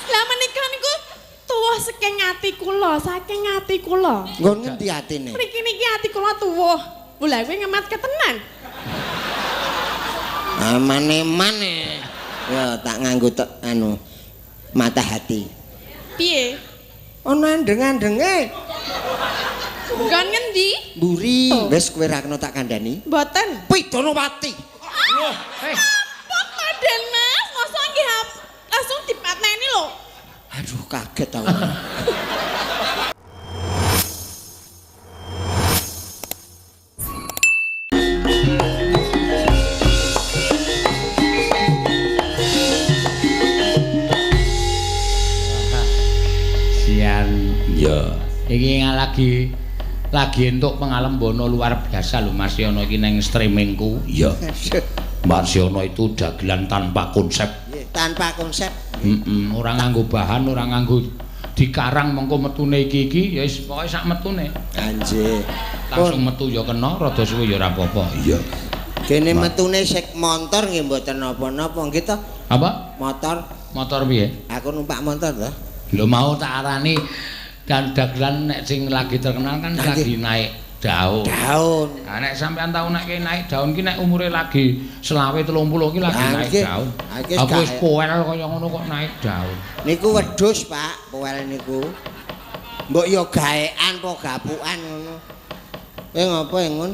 Lah menika niku tuwuh saking ati kula, saking ati kula. Nggon ngendi atine? Mriki niki ati kula tuwuh. Lha kowe ngematke tenan. Amane-mane. Ya tak nganggo tek anu mata hati. Piye? Ana andeng-andenge. Nggon ngendi? Mburi. Wis kowe ra kena tak kandhani. Mboten. Pidanawati. Loh, eh. Apa Den Mas? Masa nggih langsung dipateni lho. Aduh kaget aku. Sian. Ya. Iki lagi entuk pengalembono luar biasa lho Mas Yono iki nang streamingku. Iya. Mas Yono itu dagelan tanpa konsep. Tanpa konsep. Heeh, ora nganggo bahan, ora nganggo dikarang mengko metune iki-iki ya wis pokoke sak metune. Anjir. Langsung metu ya kena, rada suwe ya ora apa-apa. Iya. Dene metune sik montor nggih mboten napa-napa nggih to. Apa? Motor. Motor piye? Aku numpak motor to. Lho mau tak arani dan dagelan nek sing lagi terkenal kan lagi naik daun. Daun. Nah nek sampean tau nek naik daun ki nek umure lagi 25 30 ki lagi naik daun. Aku wis poel kaya ngono kok naik daun. Niku wedhus, Pak, poel niku. Mbok ya gaekan apa gapukan ngono. Kowe ngopo ngun?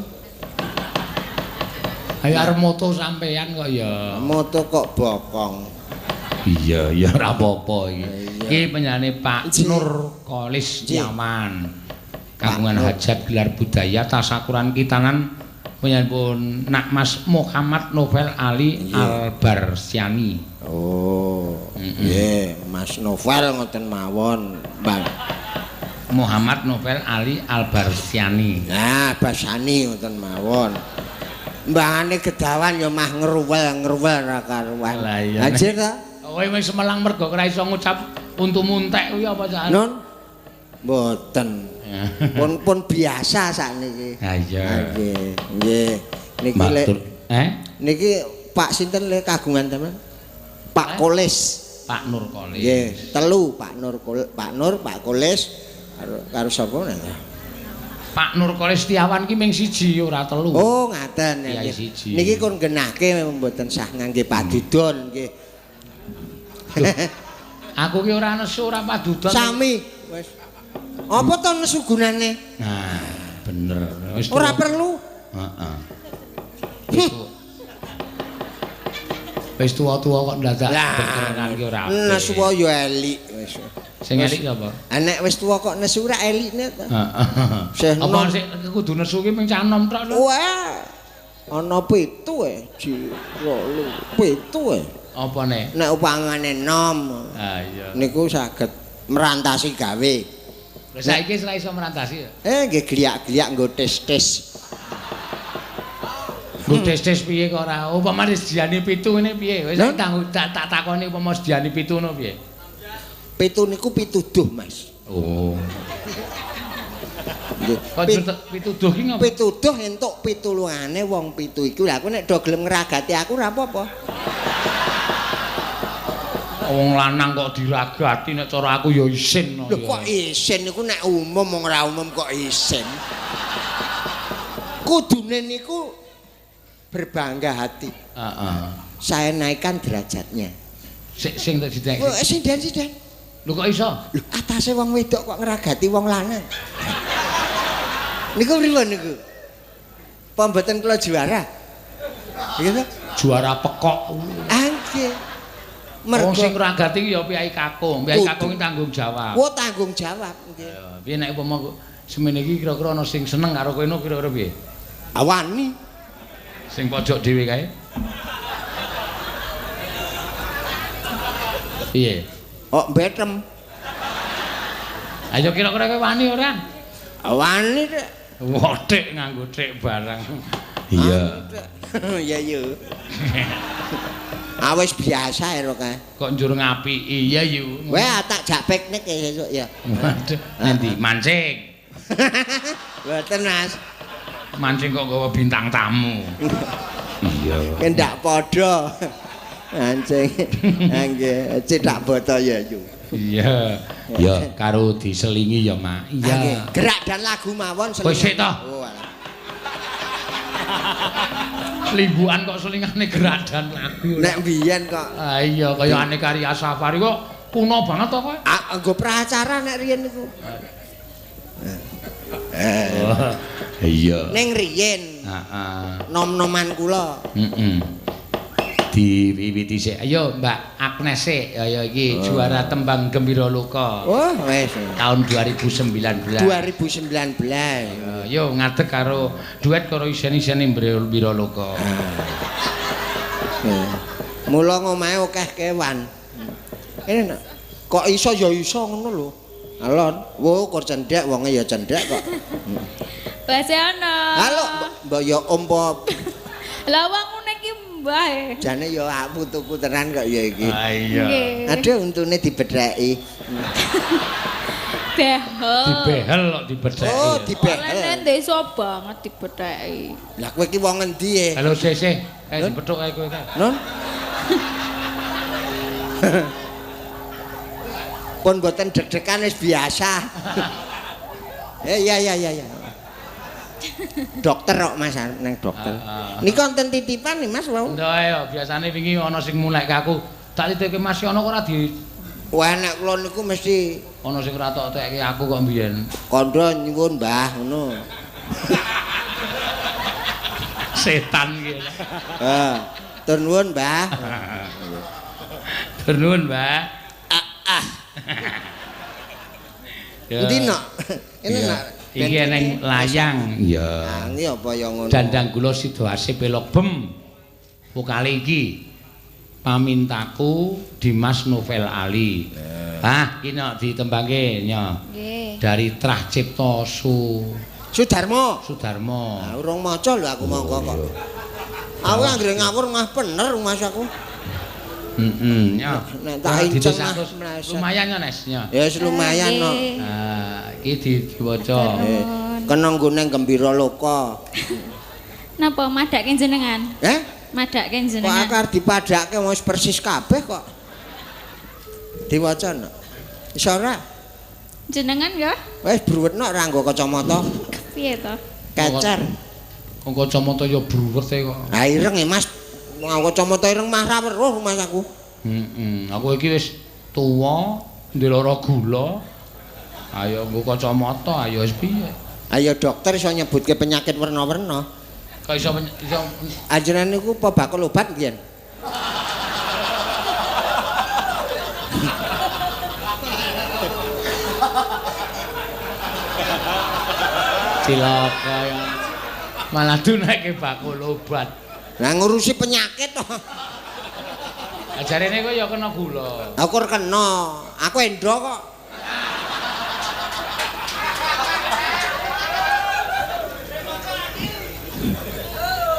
Ayo arep moto sampean kok ya. Moto kok bokong. Iya, ya ora apa-apa iki. Iki penyanyi Pak Nur Kolis Yaman. Kagungan hajat gelar budaya tasakuran kitanan penyanyi Nak Mas Muhammad Novel Ali Albarsyani. Oh. Nggih, Mas Novel ngoten mawon, Bang. Muhammad Novel Ali Albarsyani. Nah, Basani ngoten mawon. Mbangane gedawan ya mah ngruwel-ngruwel ra karuan. Lah iya. Anjir ta? Kowe wis melang mergo ora iso ngucap untumu entek kuwi apa cak? Nun. Mboten. Pun biasa sakniki. Ha iya. Nggih. Nggih. Niki lek niki Pak sinten le kagungan teman? Pak Kolis. Pak Nur Kolis. Nggih, telu Pak Nur Pak Nur, Pak Kolis karo sapa nek? Pak Nur Kolis Setiawan ki ming siji ora telu. Oh, ngaten. Niki kon genahke mboten sah ngangge padudon nggih. Aku ki ora nesu ora padudon. Sami wis. Apa to nesu gunane? Nah, bener. Wis ora perlu. Heeh. Wis tuwa-tuwa kok ndadak berkenan ki ora. Nesu ya elik wis. Sing elik sapa? Nek wis tuwa kok nesu ora elikne to. Heeh. Apa sik kudu nesu ki ming cah enom tok lho. Wah. Ana 7 e, 2 7 e. Apa ne? Nek upamane nom. Ha iya. Niku saged merantasi gawe. Lah saiki wis iso merantasi ya? Nggih gliak-gliak nggo tes-tes. Nggo tes-tes piye kok ora? Upamane sediane 7 ngene piye? Wis tak takoni upama sediane 7 ngono piye? 7 niku pituduh, Mas. Oh. Nggih. Pituduh ki ngopo? Pituduh entuk pitulungane wong pitu iku. Lah aku nek do gelem ngragati aku ora apa-apa. Wong lanang kok diragati nek cara aku ya isin. Lho kok isin niku nek umum wong ora umum kok isin. Kudune niku berbangga hati. Heeh. Saya naikkan derajatnya. Sing tak didek. Oh, sinden-sinden. Lho kok iso? Lho atase wong wedok kok ngragati wong lanang. Niku pripun niku? Apa mboten kula juara? Nggih to? Juara pekok. Nggih. Wong sing ngragati ki ya piyai kakung. Piyai kakung ki tanggung jawab. Oh, tanggung jawab nggih. Piye nek upama semene iki kira-kira ana sing seneng karo kowe kira-kira piye? Awani. Sing pojok dhewe kae. Piye? Kok betem. Ayo kira-kira kowe wani ora? Wani rek. Wothik nganggo thik barang. Iya. Iya yo. Awis biasa ya kae. Kok njur ngapiki iya yu. Wah, tak jak piknik ya sesuk ya. Waduh, nanti mancing. Mboten, Mas. Mancing kok nggawa bintang tamu. Iya. Ndak padha. Anjing. Nggih, cithak boto ya yu. Iya. Ya karo diselingi ya, Mak. Iya. Gerak dan lagu mawon selingan. Wis sik to. Oh alah. Limbukan kok selingane gerak dan lagu. Nek biyen kok. Ah iya kaya aneka Ria Safari kok kuno banget to kowe. Ah nggo pracara nek riyen niku. Iya. Ning riyen. Heeh. Nom-noman kula. Heeh. Diwiwiti sik. Ayo Mbak Agnes sik. Ayo iki juara tembang Gembira Loka. Oh, wis. Tahun 2019. 2019. Ayo ngadeg karo duet karo isen-isene Gembira Loka. Mula ngomahe akeh kewan. Ini kok iso ya iso ngono lho. Alon, wo kok cendhek wonge ya cendhek kok. Bahasa ana. Halo, mbok ya om po. Lah wong ngene iki mbah e. Jane ya aku tuku tenan kok ya iki. Ah iya. Aduh untune dibedheki. Behel. Dibehel kok dibedheki. Oh, dibehel. Oleh desa banget dibedheki. Lah kowe iki wong ngendi e? Halo sih, kae dipethuk kae kowe kae. Non. Pun mboten deg-degan wis biasa. Iya iya iya. Dokter kok Mas, nang dokter. Niku wonten titipan nih Mas wau. Ndak ayo, biasane wingi ana sing mulek aku. Tak titipke Mas ana kok ora di. Wah nek kula niku mesti ana sing ora tok tekke aku kok mbiyen. Kandha nyuwun Mbah ngono. Setan iki. Heeh. Tur nuwun Mbah. Tur nuwun Mbah. Ah. Endi nok? Ini nak iki eneng layang. Iya. Angi apa ya ngono. Dandang gula sida asih pelok bem. Vokale iki Pamintaku Dimas Novel Ali. Ah, iki nok ditembangke nyo. Nggih. Dari Trah Cipta Sudarmo. Sudarmo. Ah urung maca lho aku monggo kok. Aku anggere ngawur mah bener Mas aku. Heeh, nyo. Nek tak inceng lumayan yo Nes nyo. Ya wis lumayan no. Ah, iki diwaca. Kena nggone Gembira Loka. Napa madhakke jenengan? Eh? Madhakke jenengan. Kok aku arep dipadhakke wis persis kabeh kok. Diwaca no. Iso ora? Jenengan ya? Wis bruwet no ora nggo kacamata. Piye to? Kecer. Kok kacamata ya bruwet e kok. Ha ireng e Mas. Nganggo kacamata ireng mah ra weruh Mas aku. Heeh, aku iki wis tuwa, ndek lara gula. Ayo nggo kacamata, ayo wis piye? Ayo dokter iso nyebutke penyakit werna-werna. Kok iso iso ajaran niku apa bakul obat mbiyen? Cilaka ya. Malah dunake bakul obat. Lah ngurusi penyakit to. Ajarene kowe ya kena gula. Aku ora kena, aku endo kok.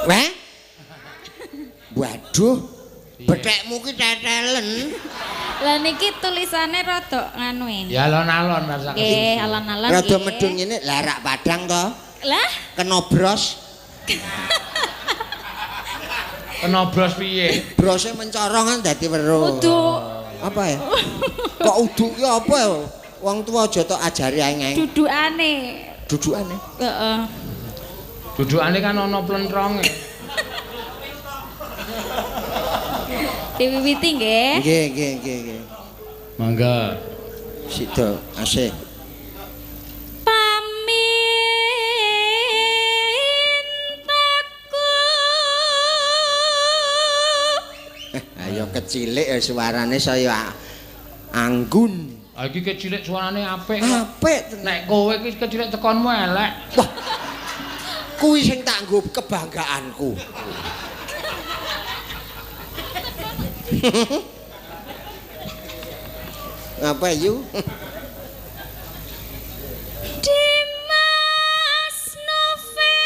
Weh? Waduh. Bethekmu ki tetelen. Lah niki tulisane rada nganu e. Ya alon-alon rasane. Nggih, alon-alon. Rada medun ngene, lah rak padang to. Lah, kena bros. Kena bros piye? Brose mencorong kan dadi weruh. Uduk. Apa ya? Kok uduk ki apa ya? Wong tuwa aja tok ajari aeng-aeng. Dudukane. Dudukane? Heeh. Dudukane kan ana plentronge. Diwiwiti nggih. Nggih, nggih, nggih, nggih. Mangga. Sida asih. Pamintaku. Ayo kecilik ya suarane saya anggun. Ah iki kecilik suarane apik. Apik. Nek kowe iki kecilik tekonmu elek. Wah. Kuwi sing tak nggo kebanggaanku. Ngapa yu? Dimas Novel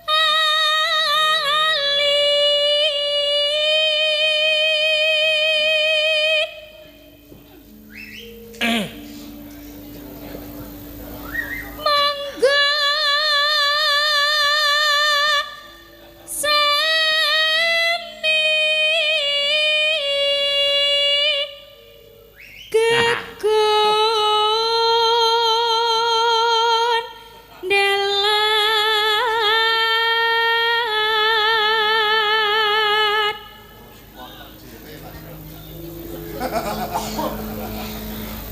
Ali. Monggo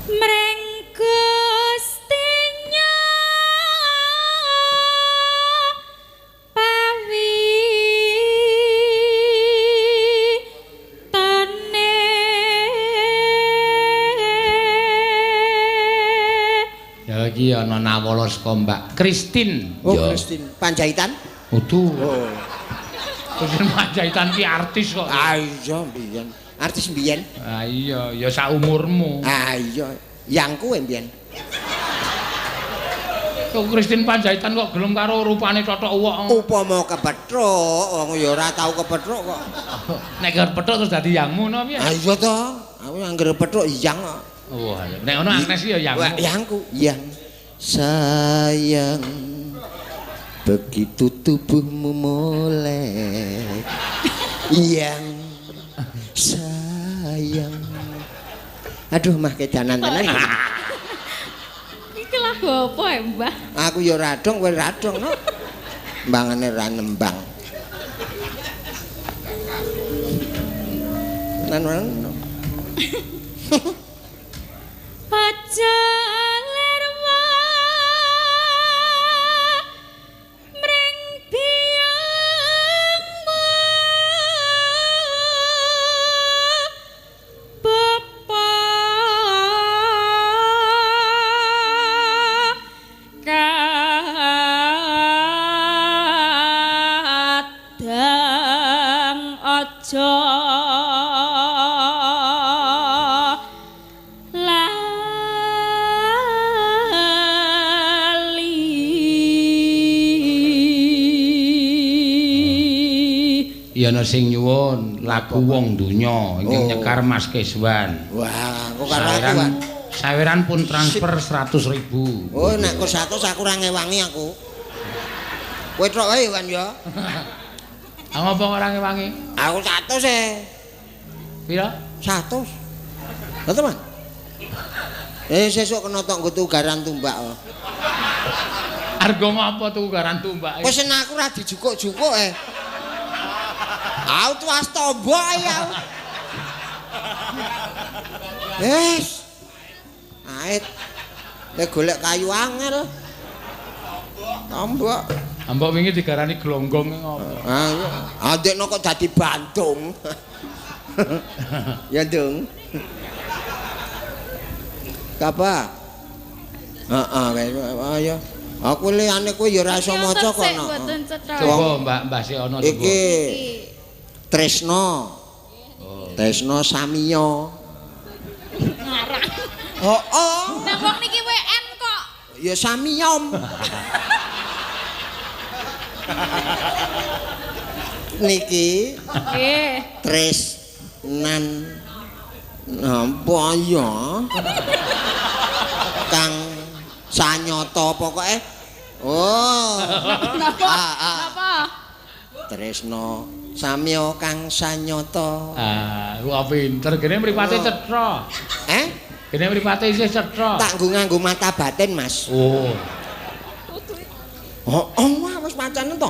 Mring Gusti pawi tane. Ya iki ana nawala saka Mbak Christine. Oh, Christine Panjaitan? Udu. Oh. Christine Panjaitan ki artis kok. Ah iya mbiyen. Artis mbiyen. Ah iya, ya saumurmu. Ah iya, yang kuwe mbiyen. Kok Christine Panjaitan kok gelem karo rupane totok uwok. Upama kepethuk, wong ya ora tau kepethuk kok. Nek kepethuk terus dadi yangmu no piye? Ah iya to. Aku anggere pethuk yang kok. Wah, nek ngono Agnes ya yangmu. Wah, yangku, yang sayang. Begitu tubuhmu molek, yang sayang. Aduh, mah kedanan tenan. Iki lagu apa ya, Mbah? Aku ya radong, kowe radong no. Mbangane ra nembang. Nan. Aja lirwa mring biyangmu bapa kadang aja Ya ana sing nyuwun lagu Wong Donya ingkang nyekar Mas Keswan. Wah, aku karo aku. Saweran pun transfer 100.000. Oh, nek kok 100 aku ora ngewangi aku. Kowe tok wae Wan ya. Ah ngopo ora ngewangi? Aku 100 e. Pira? 100. Lha teman. Sesuk kena tok nggo tugaran tumbak. Argo ngopo tugaran tumbak? Wis aku ora dijukuk-jukuk e. Aku tuas tombok ya. Wes. Ait. Nek golek kayu angel. Tombok. Ambok wingi digarani glonggong ngopo? Ah, andekno kok dadi bantung. Ya, Ndung. Apa? Heeh, ayo. Aku liyane kowe ya ora iso maca kok. Coba Mbak Mbah Seono coba. Iki Tresno. Oh. Tresno Samiyo. Ngarang. Heeh. Nang wong niki WN kok. Ya Samiyom. Niki. Nggih. Tresnan napa ya? Kang sanyata pokoke. Oh. Napa? Napa? Tresno Samya kang sanyata. Ah, wah pinter. Gene mripate cetha. Eh? Gene mripate isih cetha. Tak nggo nganggo mata batin, Mas. Oh. Oh, oh, wis macane to.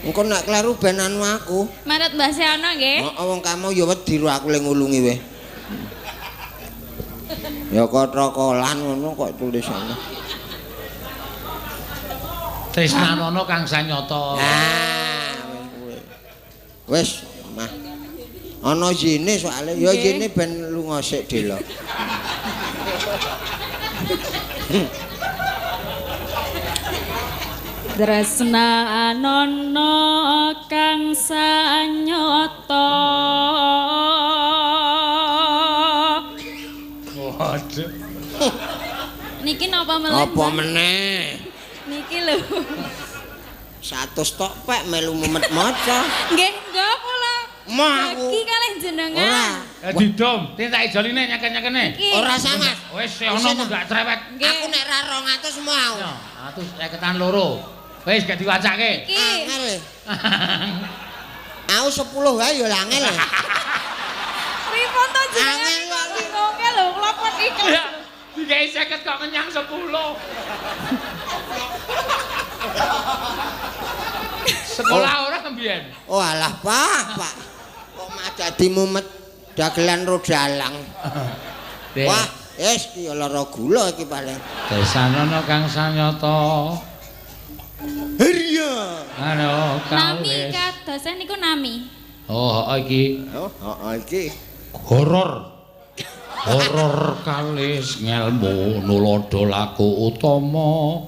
Engko nek kleru ben anu aku. Manut Mbah Seono nggih. Heeh, wong kamu ya wedi ro aku le ngulungi weh. Ya kotrokolan ngono kok tulisane. Tresnanono kang sanyata. Nah, wis mah. Ana yene soalé ya yene ben lunga sik delok. Tresnanono kang sanyata. Waduh. Niki napa meneh? Apa meneh? Niki lho. 100 tok pek melu mumet maca. Nggih, nggo kula. Bagi kalih jenengan. Ora. Didom, tak ijoline nyaken-nyakene. Ora sama. Wis ono gak cerewet. Aku nek ra 200 mau. 152. Wis gak diwacake. Angel. Aku 10 wae ya angel. Pripun to jenengan? Angel kok lho kula pun ikhlas. Dikai 50 kok kenyang 10. Sekolah ora mbiyen. Oh alah Pak, Pak. Kok mah dadi mumet. Dagelan rodalang. Wah, wis iki lara gula iki paling. Desanono kang sanyata. Iya. Ano Nami kadose niku nami. Oh, heeh iki. Oh, heeh iki. Horor. Horor kalis ngelmu nulodo laku utama.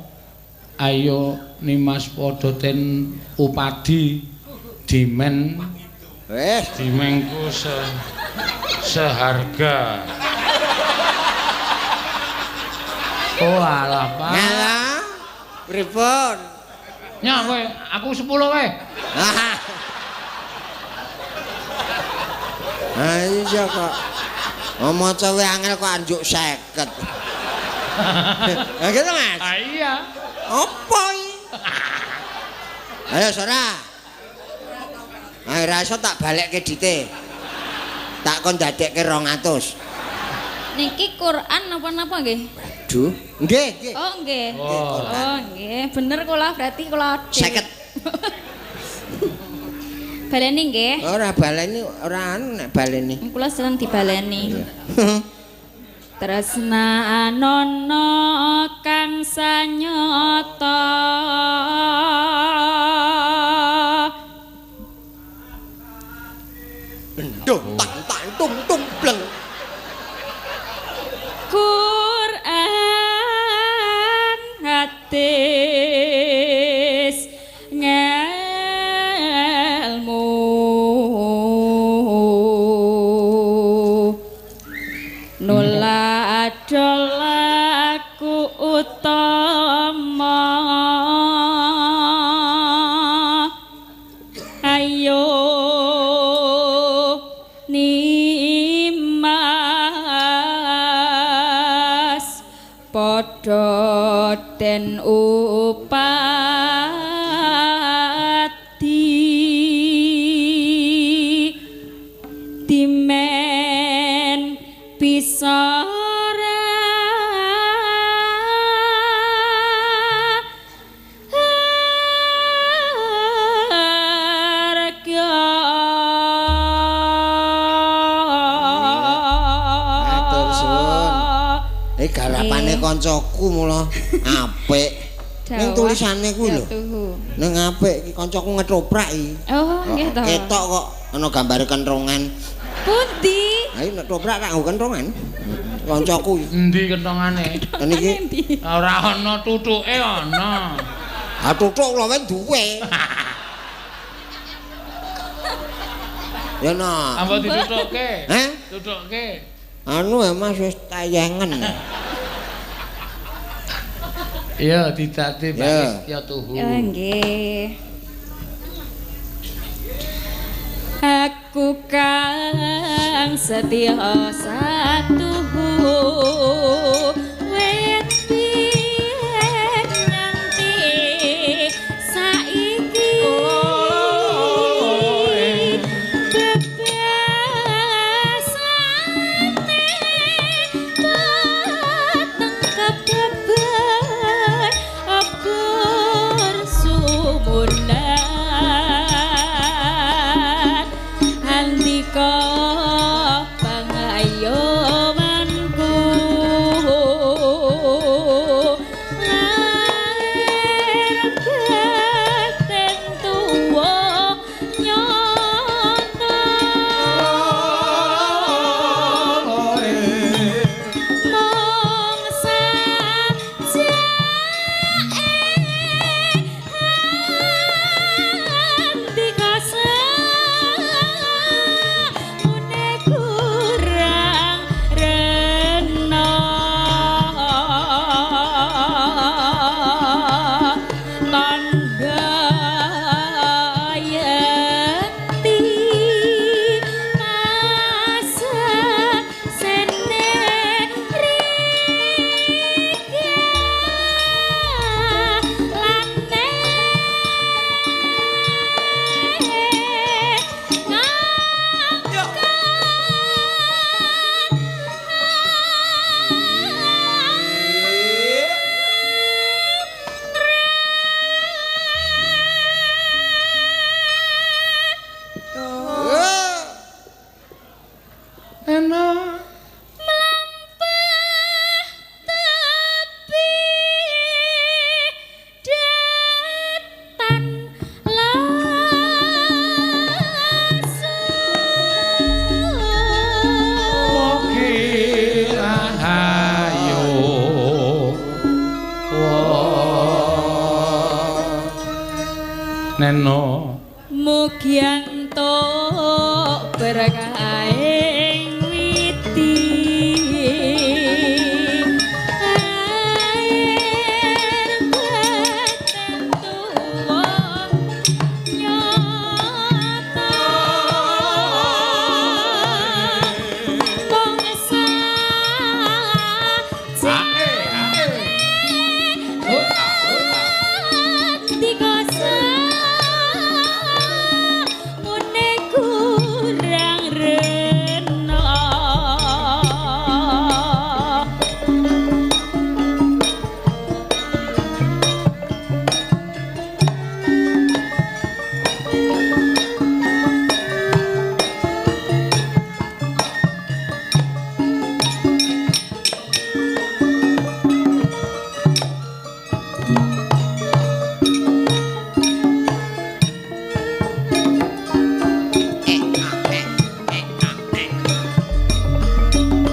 Ayo Nimas padha ten upadi dimen. Wis dimengku seharga. Oh alah Pak. Ngalah. Pripun? Nya kowe, aku 10 kowe. Ah iya kok. Maca wae angel kok anjuk 50. Ha gitu Mas. Ah iya. Apa iki? Ayo Sora. Ayo ra iso tak balekke dite. Tak kon dadekke 200. Niki Quran napa-napa nggih? Duh, nggih, nggih. Oh nggih. Oh nggih, bener kula berarti kula 50. Baleni nggih. Ora baleni, ora anu nek baleni. Kula seneng dibaleni. Tresna anono kang sanyata. Bendung tang tang tung tung bleng. Quran hadis ngelmu nulado laku utama. Ayo Nimas padha den upadi dimen bisa garapane kancaku mula apik. Ning tulisane kuwi lho. Ning apik iki kancaku ngetoprak iki. Oh, nggih to. Ketok kok ana gambare kentongan. Pundi? Ha iki ngetoprak tak nggo kentongan. Kancaku iki. Endi kentongane? Niki ora ana tutuke ana. Ha tutuk lho wis duwe. Ya no. Apa ditutukke? Heh? Tutukke. Anu ya Mas wis tayangan. Iya, didate Pak Setya Tuhu. Oh nggih. Aku kang setya satuhu wit biyen nganti saiki bebasane peteng kebeber obor sumunan andika pangayomanku. Neno. Mlampah tepi datan langsung. Mugi rahayu. Neno. Mugi entuk berkahing widi. Air baten tuwa nyata. Mung saja mune kurang rena.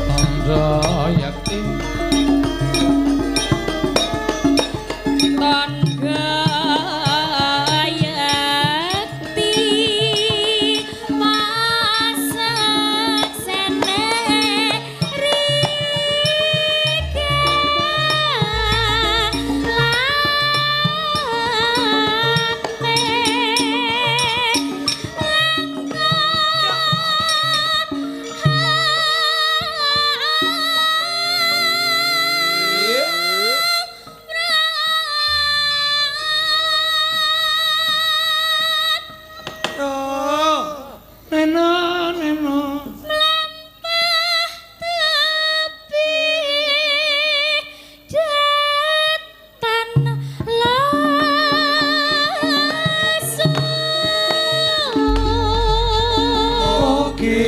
Tandha yakti. Tandha yakti pasaksene rika late Neno, neno. Mlampah tepi datan langsung. Mugi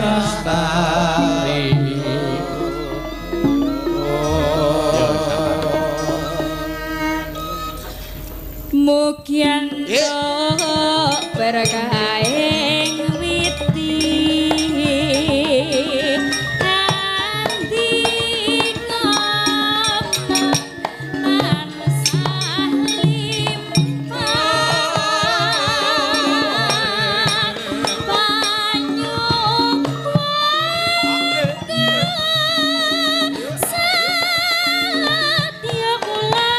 lestari. Mugi entuk berkahing widi. Andika tansah limpah panyuwun satya kula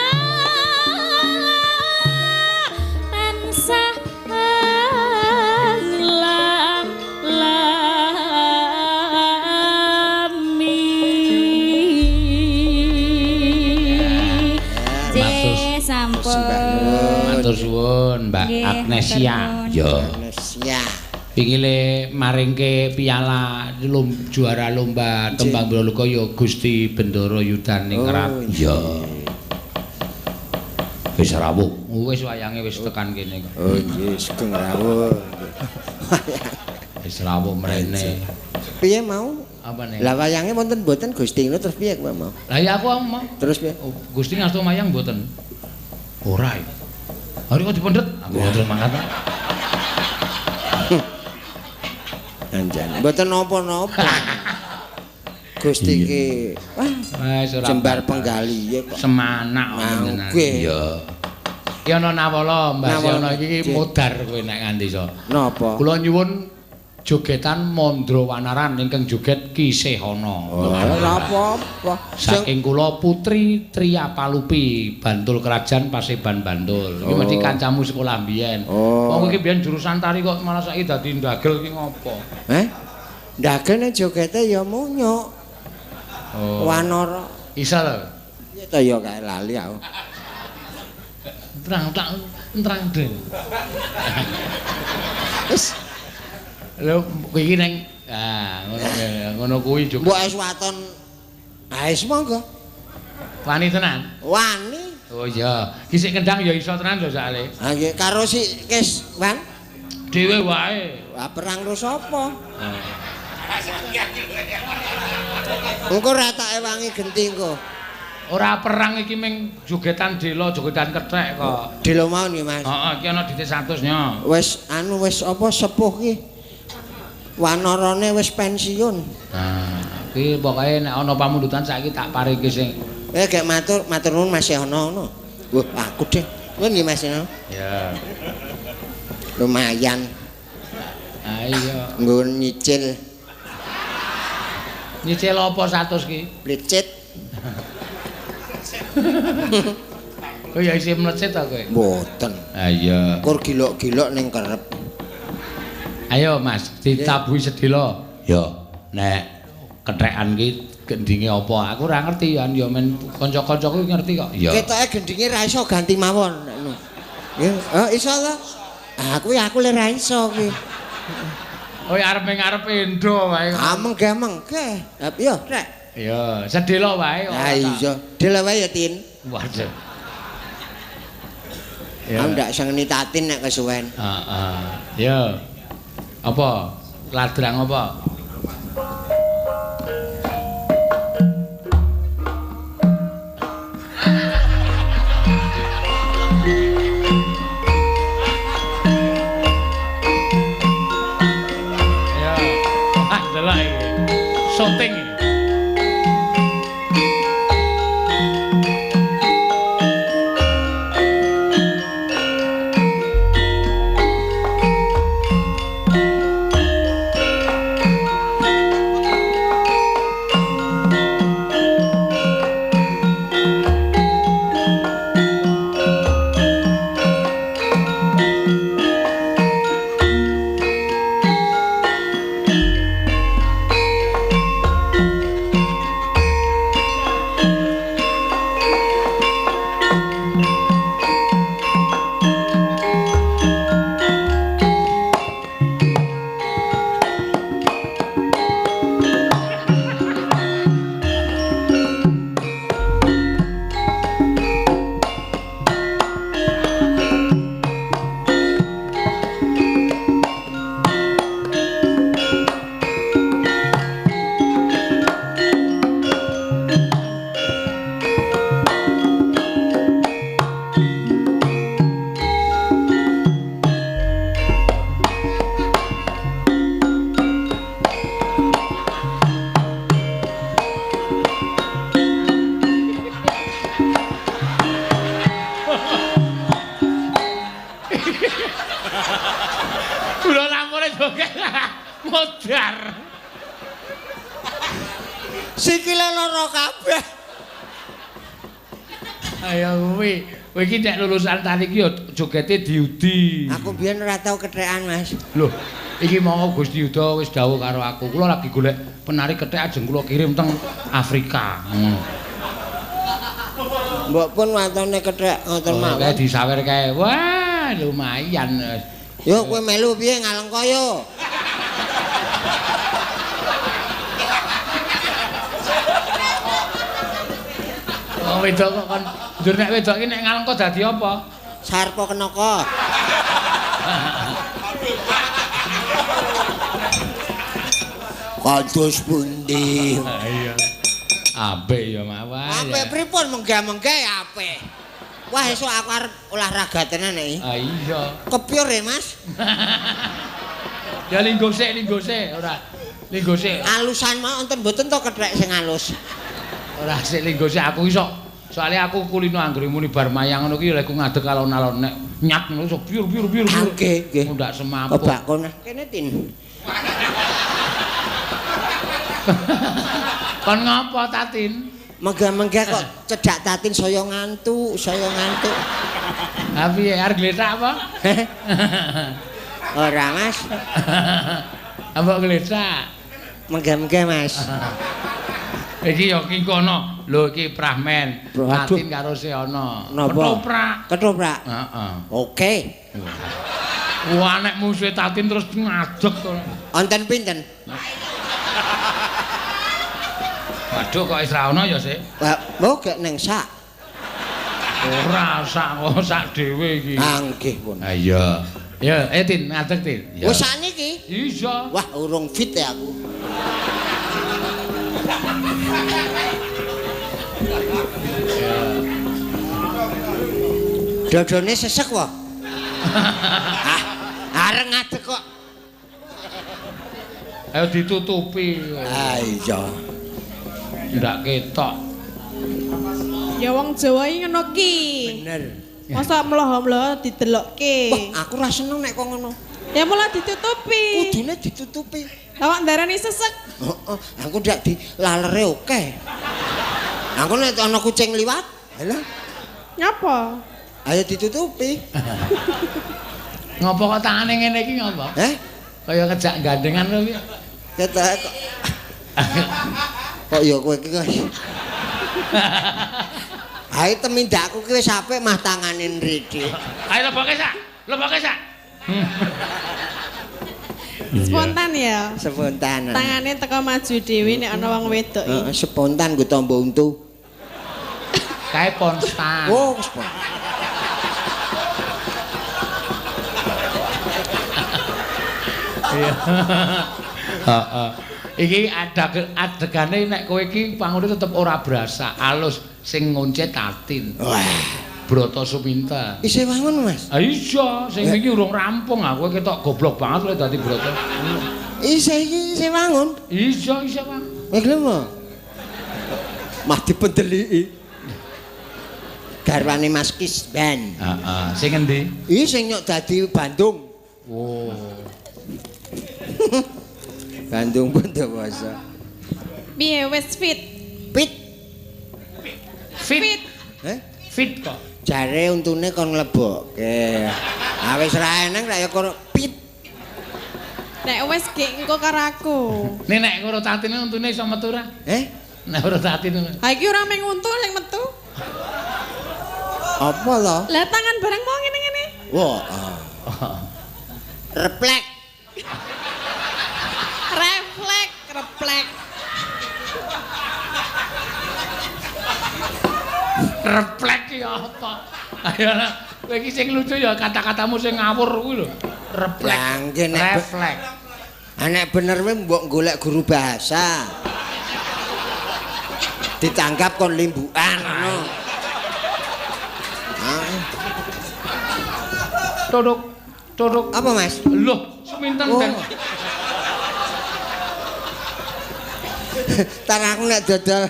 tansah lam lami. Nggih, sampun. Matur suwun Mbak Nggih, Agnesia. matur nuwun. Ya. Agnesia. Wingi le maringke piala juara lomba tembang Broloka ya Gusti Bendara Yudaningrat. Oh, Ya. Wis rawuh. Wis wayange wis tekan kene kok. Oh nggih, sugeng rawuh. Wis rawuh mrene. Piye mau? Apa nih? Lah wayange wonten mboten Gusti ngono terus piye kowe mau? Lah ya aku mau. Terus piye? Oh, Gusti ngasto mayang mboten? Ora. Ya. Hari kok dipendhet? Aku terus mangkat. Anjane. Mboten napa-napa. Gusti ki wah Wis ora. jembar penggalihe kok. Semanak Mangke. Iya. Ki ana nawala Mbah Nawala, Seno iki nggih. modar kowe nek nganti iso. Napa? Kula nyuwun jogetan Mandra Wanaran ingkang joget Ki Sehana. Ora apa-apa. Sing Saking kula Putri Tria Palupi, Bantul Kerajaan Paseban Bantul. Iki mesti kancamu sekolah mbiyen. Oh. Wong iki biyen jurusan tari kok malah saiki dadi ndagel iki ngopo? Eh? Ndagel nek jogete ya munyuk. Oh. Wanara. Isa lho. Piye to ya kae lali aku. Terang tak terang deng. Wis Lho iki ning ah ngono ngono kuwi juga. mbok wis waton. Ah wis monggo. Wani tenan. Wani. Oh iya, ki sik kendang ya iso tenan lho soalé. Ha nggih karo si Keswan. Dhewe wae. Wah perang karo sapa? Engko ora tak ewangi genti engko. Ora perang iki ming jogetan dela, jogetan kethek kok. Dela mawon nggih, Mas. Heeh, iki ana dhite 100 nya. Wis anu wis apa sepuh ki. Wanarane wis pensiun. Nah, iki pokoke nek ana pamundutan saiki tak paringke sing gek matur, matur nuwun Mas Yono ngono. Wah, aku deh. Nuwun nggih Mas Yono. Ya. Lumayan. Ha iya. Nggo nyicil. Nyicil apa 100 ki? Plecit. Oh ya isih mlecit ta kowe? Mboten. Ha iya. Kur gilok-gilok ning kerep. Ayo Mas, ditabuhi sedhela. Ya, nek kethekan ki gendinge apa? Aku ora ngerti ya, ya men kanca-kancaku ngerti kok. Ya. Ketoke gendinge ra iso ganti mawon ngono. Nggih, oh iso ta? Ah kuwi aku le ra iso kuwi. Oh ya arep ngarep endo wae. Ah mengge-mengge. Lah piye, Rek? Ya, sedhela wae kok. Ha iya, sedhela wae ya, Tin. Waduh. Ya. Aku ndak sengeni Tatin nek kesuwen. Heeh. Ya. Apa? Ladrang apa? Ya. Wah, delok iki. Syuting iki. Kula lampune joget modar. Sikile lara kabeh. Ayo kuwi, kowe iki nek lulusan tari iki ya jogete diudi. Aku biyen ora tau kethekan, Mas. Loh, iki mau Gusti Yuda wis dawuh karo aku. Kula lagi golek penari kethek ajeng kula kirim teng Afrika. Ngono. Mbok pun watone kethek ngoten mawon. Kae disawer kae. Wah, lumayan. Yo kowe melu piye ngalengka yo. Oh, wedok kok kon njur nek wedok iki nek ngalengka dadi apa? Sarpa kenaka. Kados pundi? Iya. Apik ya mawon. Apik pripun menggah-menggah apik. Wah esuk aku arep olahraga tenan iki. Ah iya. Kepyur ya, Mas? Ya linggo sik, ora. Linggo sik. Alusan mau wonten mboten to kethek sing alus. Ora sik linggo sik aku iso. Soale aku kulino anggere muni bar mayang ngono ki lek ngadeg alon-alon nek nyat ngono iso pyur pyur pyur. Nggih, nggih. Ndak semaput. Kebak kono. Kene Tin. Kon ngopo Tatin? Menggah-menggah kok cedhak Tatin saya ngantuk, saya ngantuk. Ha piye arep gletak apa? Ora, Mas. Mbok gletak. Menggah-menggah, Mas. Iki ya ki kono. Lho iki Prahmen. Tatin karo Seana. Ketoprak. Ketoprak. Heeh. Oke. Wah nek musuhe Tatin terus ngadeg to. Wonten pinten? Waduh kok wis ra ono ya sik. Lah, mbok gek ning sak. Ora sak kok sak dhewe iki. Ah nggih pun. Ha iya. Ya, Tin, ngadeg Tin. Wis sakniki? Iya. Wah, urung fit ya aku. Dodone sesek wae. Ah, areng ngadeg kok. Ayo ditutupi. Ah iya. Ndak ketok. Ya wong Jawa iki ngono ki. Bener. Masa mloho-mloho didelokke. Wah, aku ora seneng nek kok ngono. Ya mula ditutupi. Kudune ditutupi. Lah kok ndarani sesek? Heeh, aku ndak dilalere oke. Aku nek ana kucing liwat, halah. Ngapa? Ayo ditutupi. Ngopo kok tangane ngene iki ngopo? Heh? Kaya kejak gandengan lho piye? Ketok kok. Kok ya kowe iki kok. Ayo temindakku ki wis apik mah tangane nriki. Ayo leboke sak. Leboke sak. Spontan ya. Spontan. Tangane teko maju dhewe nek ana wong wedok iki. Heeh, spontan nggo tombo untu. Kae ponstan. Oh, spontan. Iya. Heeh. Iki adegane nek kowe iki pangune tetep ora berasa, alus sing ngoncet Tatin. Wah. Broto Suminta. Isih wangun, Mas. Ah iya, sing iki urung rampung aku ketok goblok banget lho dadi Broto. Isih iki isih wangun. Iya, isih wangun. Kowe gelem apa? Mah dipendeliki. Garwane Mas Kisban. Heeh, sing endi? Iki sing nyok dadi Bandung. Oh. Bandung Bondowoso. Piye wis fit? Pit. Fit. Heh? Fit kok. Jare untune kon nglebokke. Ah wis ra eneng ra ya kono pit. Nek wis gek engko karo aku. Nek nek karo Tatine untune iso metu ra? Eh? Nek karo Tatine. Ha iki ora mung untu sing metu. Apa to? Lah tangan bareng mau ngene-ngene. Wah. Reflek. Reflek, reflek. Reflek ya apa? Ayo nak, kowe iki sing lucu ya kata-katamu sing ngawur kuwi lho. Reflek. Lah nggih nek reflek. Ah nek bener kowe mbok golek guru bahasa. Ditanggap kon limbukan ngono. Ah. Tuduk, tuduk. Apa Mas? Loh, seminten Oh. den. Tar aku nek dodol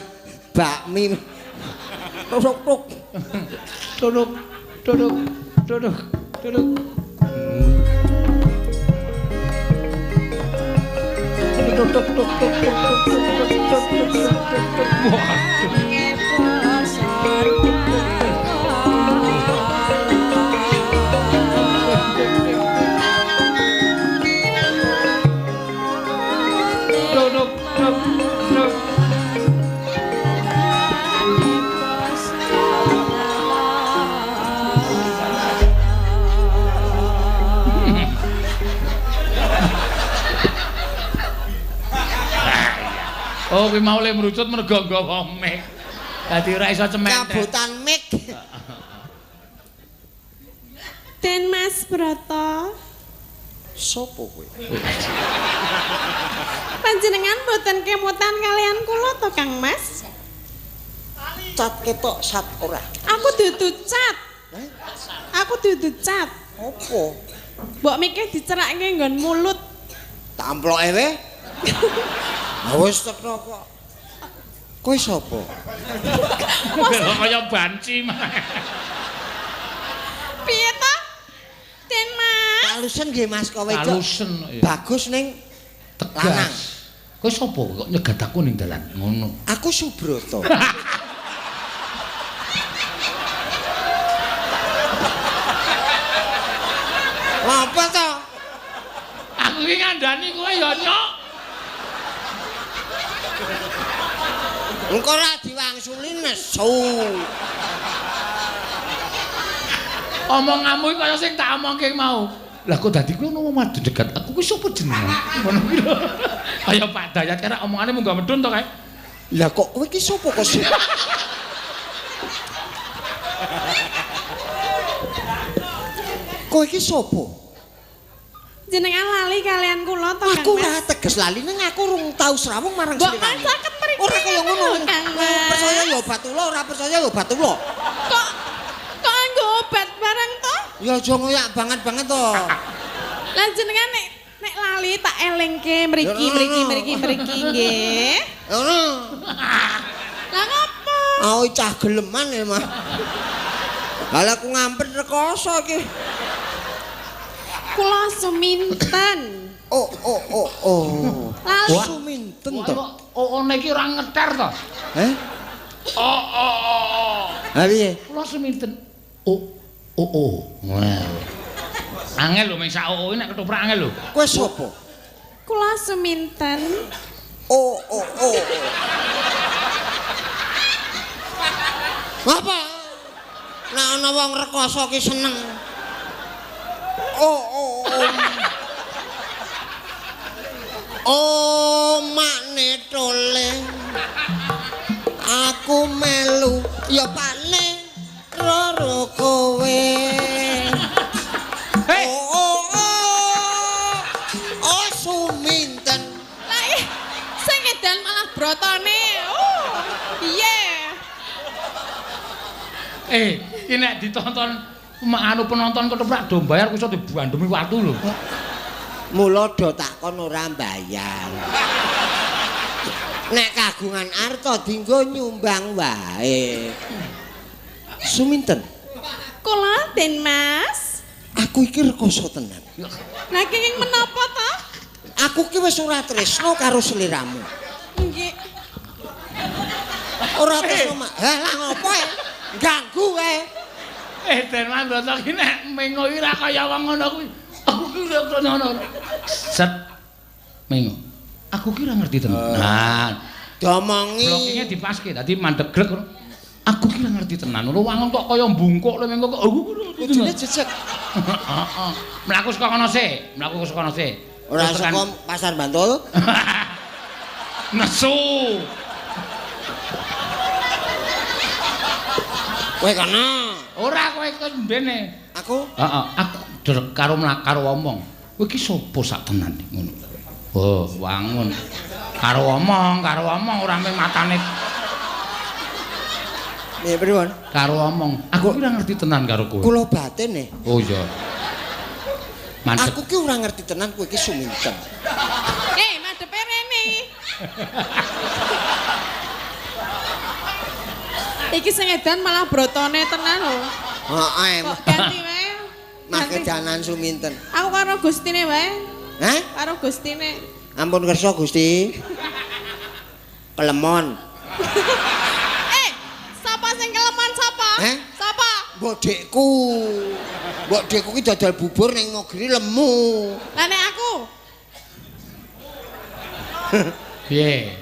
bakmi. Tuk tuk. Tuduk, tuduk, tuduk, tuduk. Tuk tuk tuk tuk tuk tuk tuk tuk tuk. Waduh. Tuduk, tuk, tuk. Oh, kuwi mau le mrucut mergo nggawa mic. Dadi ora iso cementet. Kabutan mic. Den Mas Broto, Sopo kowe? panjenengan mboten kemutan kalian kula to Kang Mas? Cat ketok sat ora. Aku dudu cat. Hah? Aku dudu cat. Apa? Mbok mikir dicerake nggon mulut. Tamploke we. Ah wis teko kok. Kowe sapa? Kaya banci mah. Piye to? Den Mas. Kalusen nggih Mas kowe wedok. Kalusen ya. Bagus ning lanang. Tegas. Kowe sapa kok nyegat aku ning dalan ngono. Aku Subroto. Apa to? Aku iki ngandani kowe ya nyok. Engko ora diwangsuli nesu. Omonganmu iki kaya sing tak omongke mau. Lah kok dadi kowe ngono madhe nyegat aku kuwi sapa jenenge? Ngono kuwi lho. Kaya Pak Dayat kira omongane munggah medhun to kae. Lah kok kowe iki sapa kok? Kowe iki sapa? Jenengan lali kalian kula to Kang Aku Mas. ora teges lali ning aku urung tau srawung marang Mbok sliramu. saged mriki. Ora kaya ngono. Kang Mas. Percaya ya obat ula, ora percaya ya obat ula. Kok nganggo obat barang to? Ya aja ngoyak banget-banget to. Lah jenengan nek lali tak elingke mriki mriki mriki mriki nggih. Ngono. Lah ngopo? Aku cah geleman ya, Mas. Lah aku ngampet rekoso iki. Kula suminten. Oh oh oh oh. Lali suminten to. Oh iki ora ngeter to. Heh? Oh oh oh. Ha piye? Kula suminten. Oh oh oh. Wah. Angel lho mung sak oo nek ketoprak angel lho. Kowe sapa? Kula suminten. Oh oh oh. Apa? Nek ana wong rekoso ki seneng. Oh oh oh. Oh makne tole. Aku melu ya pakne roro kowe. Hei. Oh oh oh. Oh suminten. Lah sing edan malah brotone. Oh. Piye? Iki nek ditonton anu penonton ketoprak do mbayar iso dibandemi watu lho. Mula do takon ora mbayar. Nek kagungan arta dinggo nyumbang wae. Suminten. Kula Den Mas. Aku iki rekoso tenan. Lah kenging menapa to? Aku ki wis ora tresno karo sliramu. Nggih. Ora tresno mak. Lah lah ngopo e? Ganggu wae. Den Mas Broto ki nek mengo iki ra kaya wong ngono kuwi. Aku ki ora ngono. Set. Mengo. Aku ki ora ngerti tenan. Nah, diomongi. Blokinge dipaske dadi mandeg grek. Aku ki ora ngerti tenan. Lho wangun kok kaya mbungkuk lho mengo kok. Aku ki ora ngerti Kudune tenan. jejeg. Heeh. Mlaku saka kono sik, mlaku saka kono sik. Ora saka Pasar Bantul. Nesu. Kowe kono. Ora kowe iku mbene. Aku? Heeh, aku karo karo omong. Kowe iki sapa sak tenan ngono. Oh, wangun. Karo omong ora mung matane. Piye pripun? Karo omong. Aku ki ora ngerti tenan karo kowe. Kula batin e. Oh iya. Mandek. Aku ki ora ngerti tenan kowe iki suminten. Madhepe rene. Iki sing edan malah brotone tenan lho. Heeh. Kok ganti wae. Makedanan suminten. Aku karo Gustine wae. Hah? Karo Gustine. Ampun kersa Gusti. Kelemon. Sapa sing kelemon sapa? Heh? Sapa? Mbok dekku. Mbok dekku ki dodol bubur ning Mogiri lemu. Lah nek aku? Piye?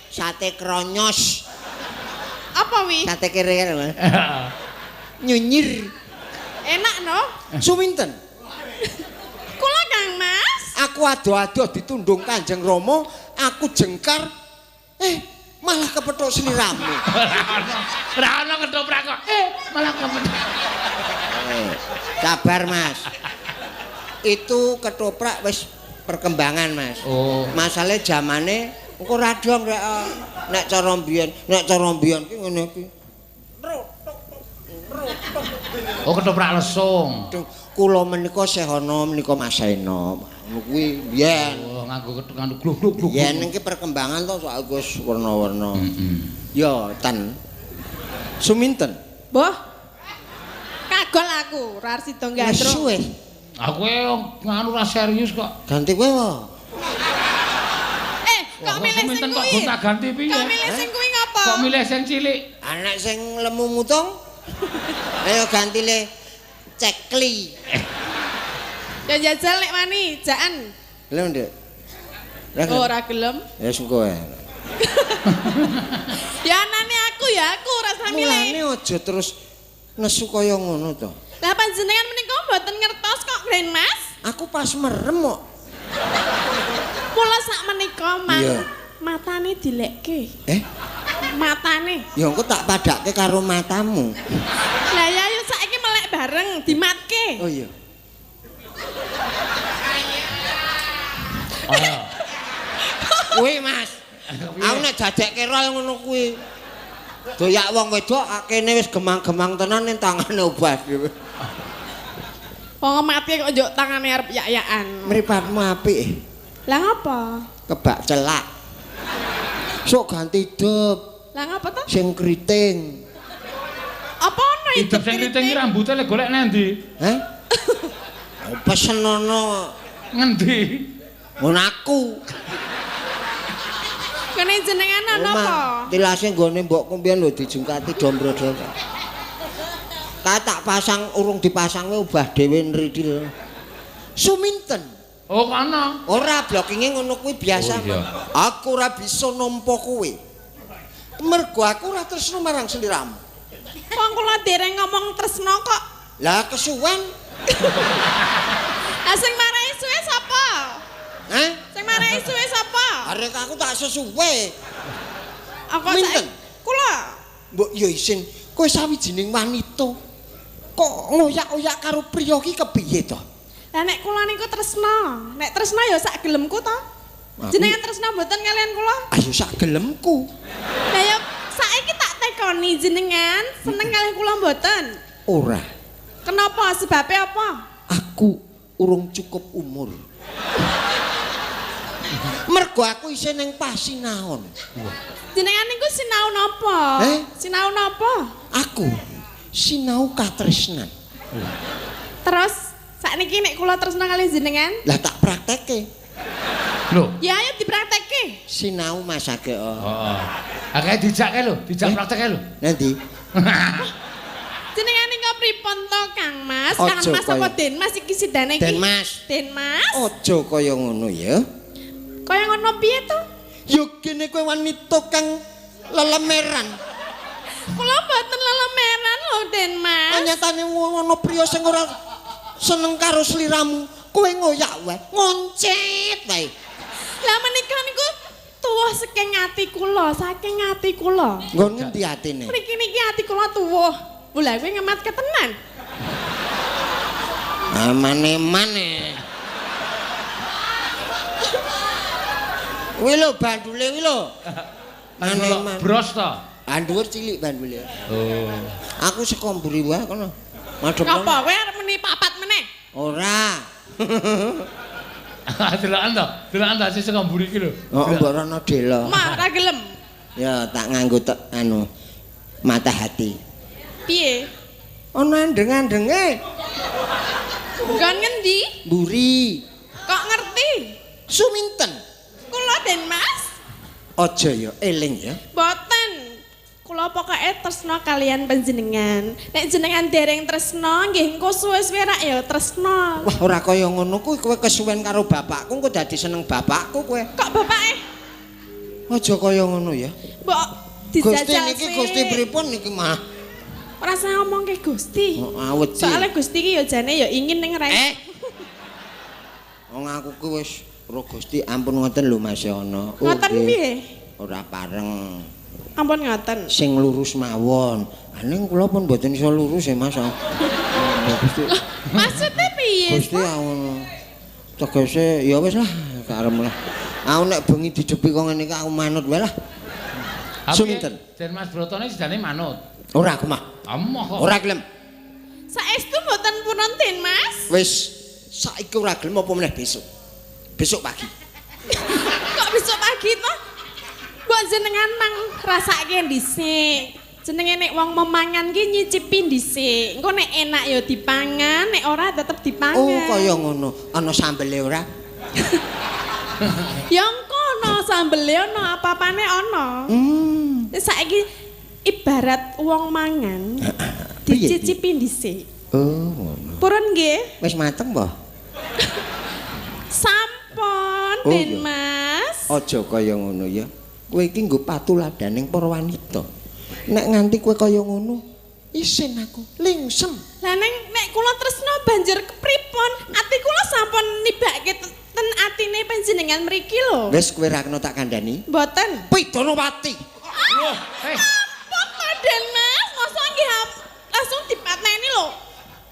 Sate kronyos. Apa wi? Sate kere lho. Nyunyir. Enak no? Suminten. Kula Kang Mas. Aku ado-ado ditundung Kanjeng Rama, aku jengkar. Malah kepethuk sliramu. Ora ono ketoprak kok. Malah kepethuk. Sabar, Mas. Itu ketoprak wis perkembangan, Mas. Oh. Masale jamane engko ora dong rek. Nek cara mbiyen, ki ngene iki. Oh, ketoprak lesung. Kula menika sehana menika Mas Seno. Ngono kuwi mbiyen. Oh, nganggo nganggo gluk-gluk. Yen iki perkembangan to soal Gus werna-werna. Heeh. Ya, ten. Suminten. Mbah. Kagol aku, ora sida gandrung. Wis. Aku nganu ora serius kok. Ganti kowe wae. Kok milih sing kok kuwi? gonta-ganti piye? Kok milih sing kuwi ngapa? Kok milih sing cilik? Anak sing lemu mutung. Ayo ganti le cekli. Ya jajal nek wani, jaan. Gelem, Nduk? Oh, ora gelem. Ya wis engko ae. Ya anane aku ya aku ora usah milih. Mulane aja terus nesu kaya ngono to. Lah panjenengan menika mboten ngertos kok, Grand Mas. Aku pas merem kok. Mula sak menika matane dilekke. Matane. Ya engko tak padhakke karo matamu. Lah ya ayo saiki melek bareng dimatke. Oh iya. Oh. Kuwi Mas. Aku nek jajekke roy ngono kuwi. Doyak wong wedok kene wis gemang-gemang tenan ning tangane obah dhewe. Wong mati kok njuk tangane arep yak-yakan. Mripatmu apik. Lah ngapa? Kebak celak. Sok ganti dep. Lah ngapa to? Sing kriting. Apa ono idep sing kriting iki rambute lek golek nang ndi? Heh? Pesen ono ngendi? Ngono aku. Kene jenengan ana apa? Tilase nggone mbokku mbiyen lho dijungkati dombro-dombro. Kae tak pasang urung dipasang wae obah dhewe nridil. Suminten. Oh kono. Ora blockinge ngono kuwi biasa. Oh, iya. Aku ora bisa nampa kowe. Mergo aku ora tresno marang sliramu. Wong kula dereng ngomong tresno kok. Lah kesuwen. Lah sing marai suwe sapa? Hah? Sing marai suwe sapa? Arek aku tak sesuwe. Aku Minten? Kula. Mbok ya isin, kowe sawijining wanita kok ngoyak-oyak karo priya ki kepiye to? Lah nek kula niku tresno, nek tresno ya sak gelemku to. Jenengan tresno mboten kalian kula? Ayo sak gelemku. Lah ya saiki tak tekoni jenengan seneng kalian kula mboten? Ora. Kenapa? Sebabnya apa? Aku urung cukup umur. Mergo aku isih ning pasinaon. Jenengan niku sinau napa? Eh? Sinau napa? Aku sinau katresnan. Terus sakniki nek kula tresno kali jenengan? Lah tak praktekke. Lho. Ya ayo dipraktekke. Sinau Mas Age. Heeh. Akeh dijak kae lho, dijak praktek kae lho. Nanti. Jenengan niku pripun to Kang Mas? Kang Mas apa Den Mas iki sidane iki? Den Mas. Den Mas. Aja kaya ngono ya. Kaya ngono piye to? Ya kene kowe wanita kang lelemeran. Kula mboten lelemeran lho Den Mas. Nyatane ana priya sing ora seneng karo sliramu, kowe ngoyak wae, ngoncet wae. Lah menika niku tuwuh saking ati kula, saking ati kula. Nggon ngendi atine? Mriki niki ati kula tuwuh. Lha kowe ngematke tenan. Amane-mane. Kuwi lho bandule kuwi lho. Mane-man. Bros to. Bandul cilik bandule. Oh. Aku saka mburi wae kono. Madhep. Ngapa kowe arep muni papat meneh? Ora. Delokan to, delokan to sing saka mburi iki lho. Oh, mbok rono dela. Mah ora gelem. Ya tak nganggo tek anu mata hati. Piye? Ana andeng-andenge. Nggon ngendi? Mburi. Kok ngerti? Suminten. Kula Den Mas. Aja ya eling ya. Mboten. Kula pokoke tresno kalian panjenengan. Nek jenengan dereng tresno nggih engko suwe-suwe rak ya tresno. Wah ora kaya ngono kuwi, kowe kesuwen karo bapakku engko dadi seneng bapakku kowe. Kok bapake? Aja kaya ngono ya. Mbok dijajal. Gusti niki Gusti pripun niki mah? Ora usah ngomongke Gusti. Oh, awet. Soale Gusti ki ya jane ya ingin ning ra. Wong aku ki wis ro Gusti ampun ngoten lho Mas Yono. Ngoten piye? Ora pareng. Ampun ngoten. Sing lurus mawon. Ning kula pun mboten iso lurus ya Mas. Gusti. Maksude piye? Gusti ngono. Tegese ya wis lah karem lah. Aku nek bengi dijepi kok ngene iki aku manut wae lah. Suminten. Den Mas Brotone sidane manut. Ora aku mah. Amoh kok. Ora gelem. Saestu mboten purun Den Mas? Wis saiki ora gelem apa meneh besok. Besok pagi. Kok besok pagi to? Mbok jenengan mang rasake dhisik. Jenenge nek wong memangan ki nyicipi dhisik. Engko nek enak ya dipangan, nek ora tetep dipangan. Oh, kaya ngono. Ana sambele ora? Ya engko ana sambele ana apa-apane ana. Saiki ibarat wong mangan dicicipi dhisik. Oh, ngono. Purun nggih? Wis mateng apa? Sampun, oh, Den Mas. Aja kaya ngono ya. Kowe iki nggo patuladaning para wanita. Nek nganti kowe kaya ngono, isin aku, lingsem. Lah ning nek kula tresno banjur kepripun? Ati kula sampun nibake ten atine panjenengan mriki lho. Wis kowe ra kena tak kandhani. Mboten. Pidanawati. Wah, eh. Apa Den Mas? Mosok nggih langsung dipateni lho.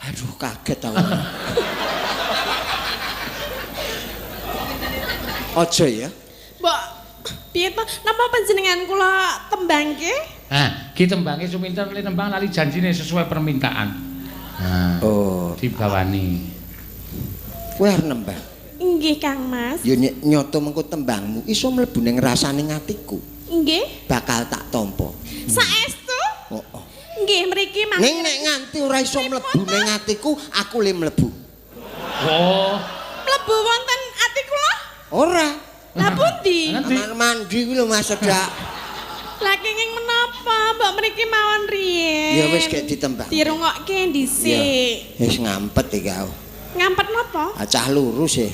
Aduh, kaget aku. Aja ya. Mbok Piye to? Napa panjenengan kula tembangke? Nah, ki tembange Suminten li nembang lali janjine sesuai permintaan. Nah, Oh, dibawani. kowe arep nembang. Nggih, Kang Mas. Ya nyoto mengko tembangmu iso mlebu ning rasane atiku. Nggih. Bakal tak tampa. Saestu? Oh, oh. Nggih, mriki mangke. Ning nek nganti ora iso mlebu ning atiku, aku le mlebu. Oh, Mlebu wonten ati kula? Ora. Lah pundi? Ngendi? Kamar mandi kuwi lho Mas Sedak. Lah kenging menapa? Mbok mriki mawon riyen. Ya wis gek ditembang. Dirungokke dhisik. Wis ngampet iki aku. Ngampet napa? Acah lurus e.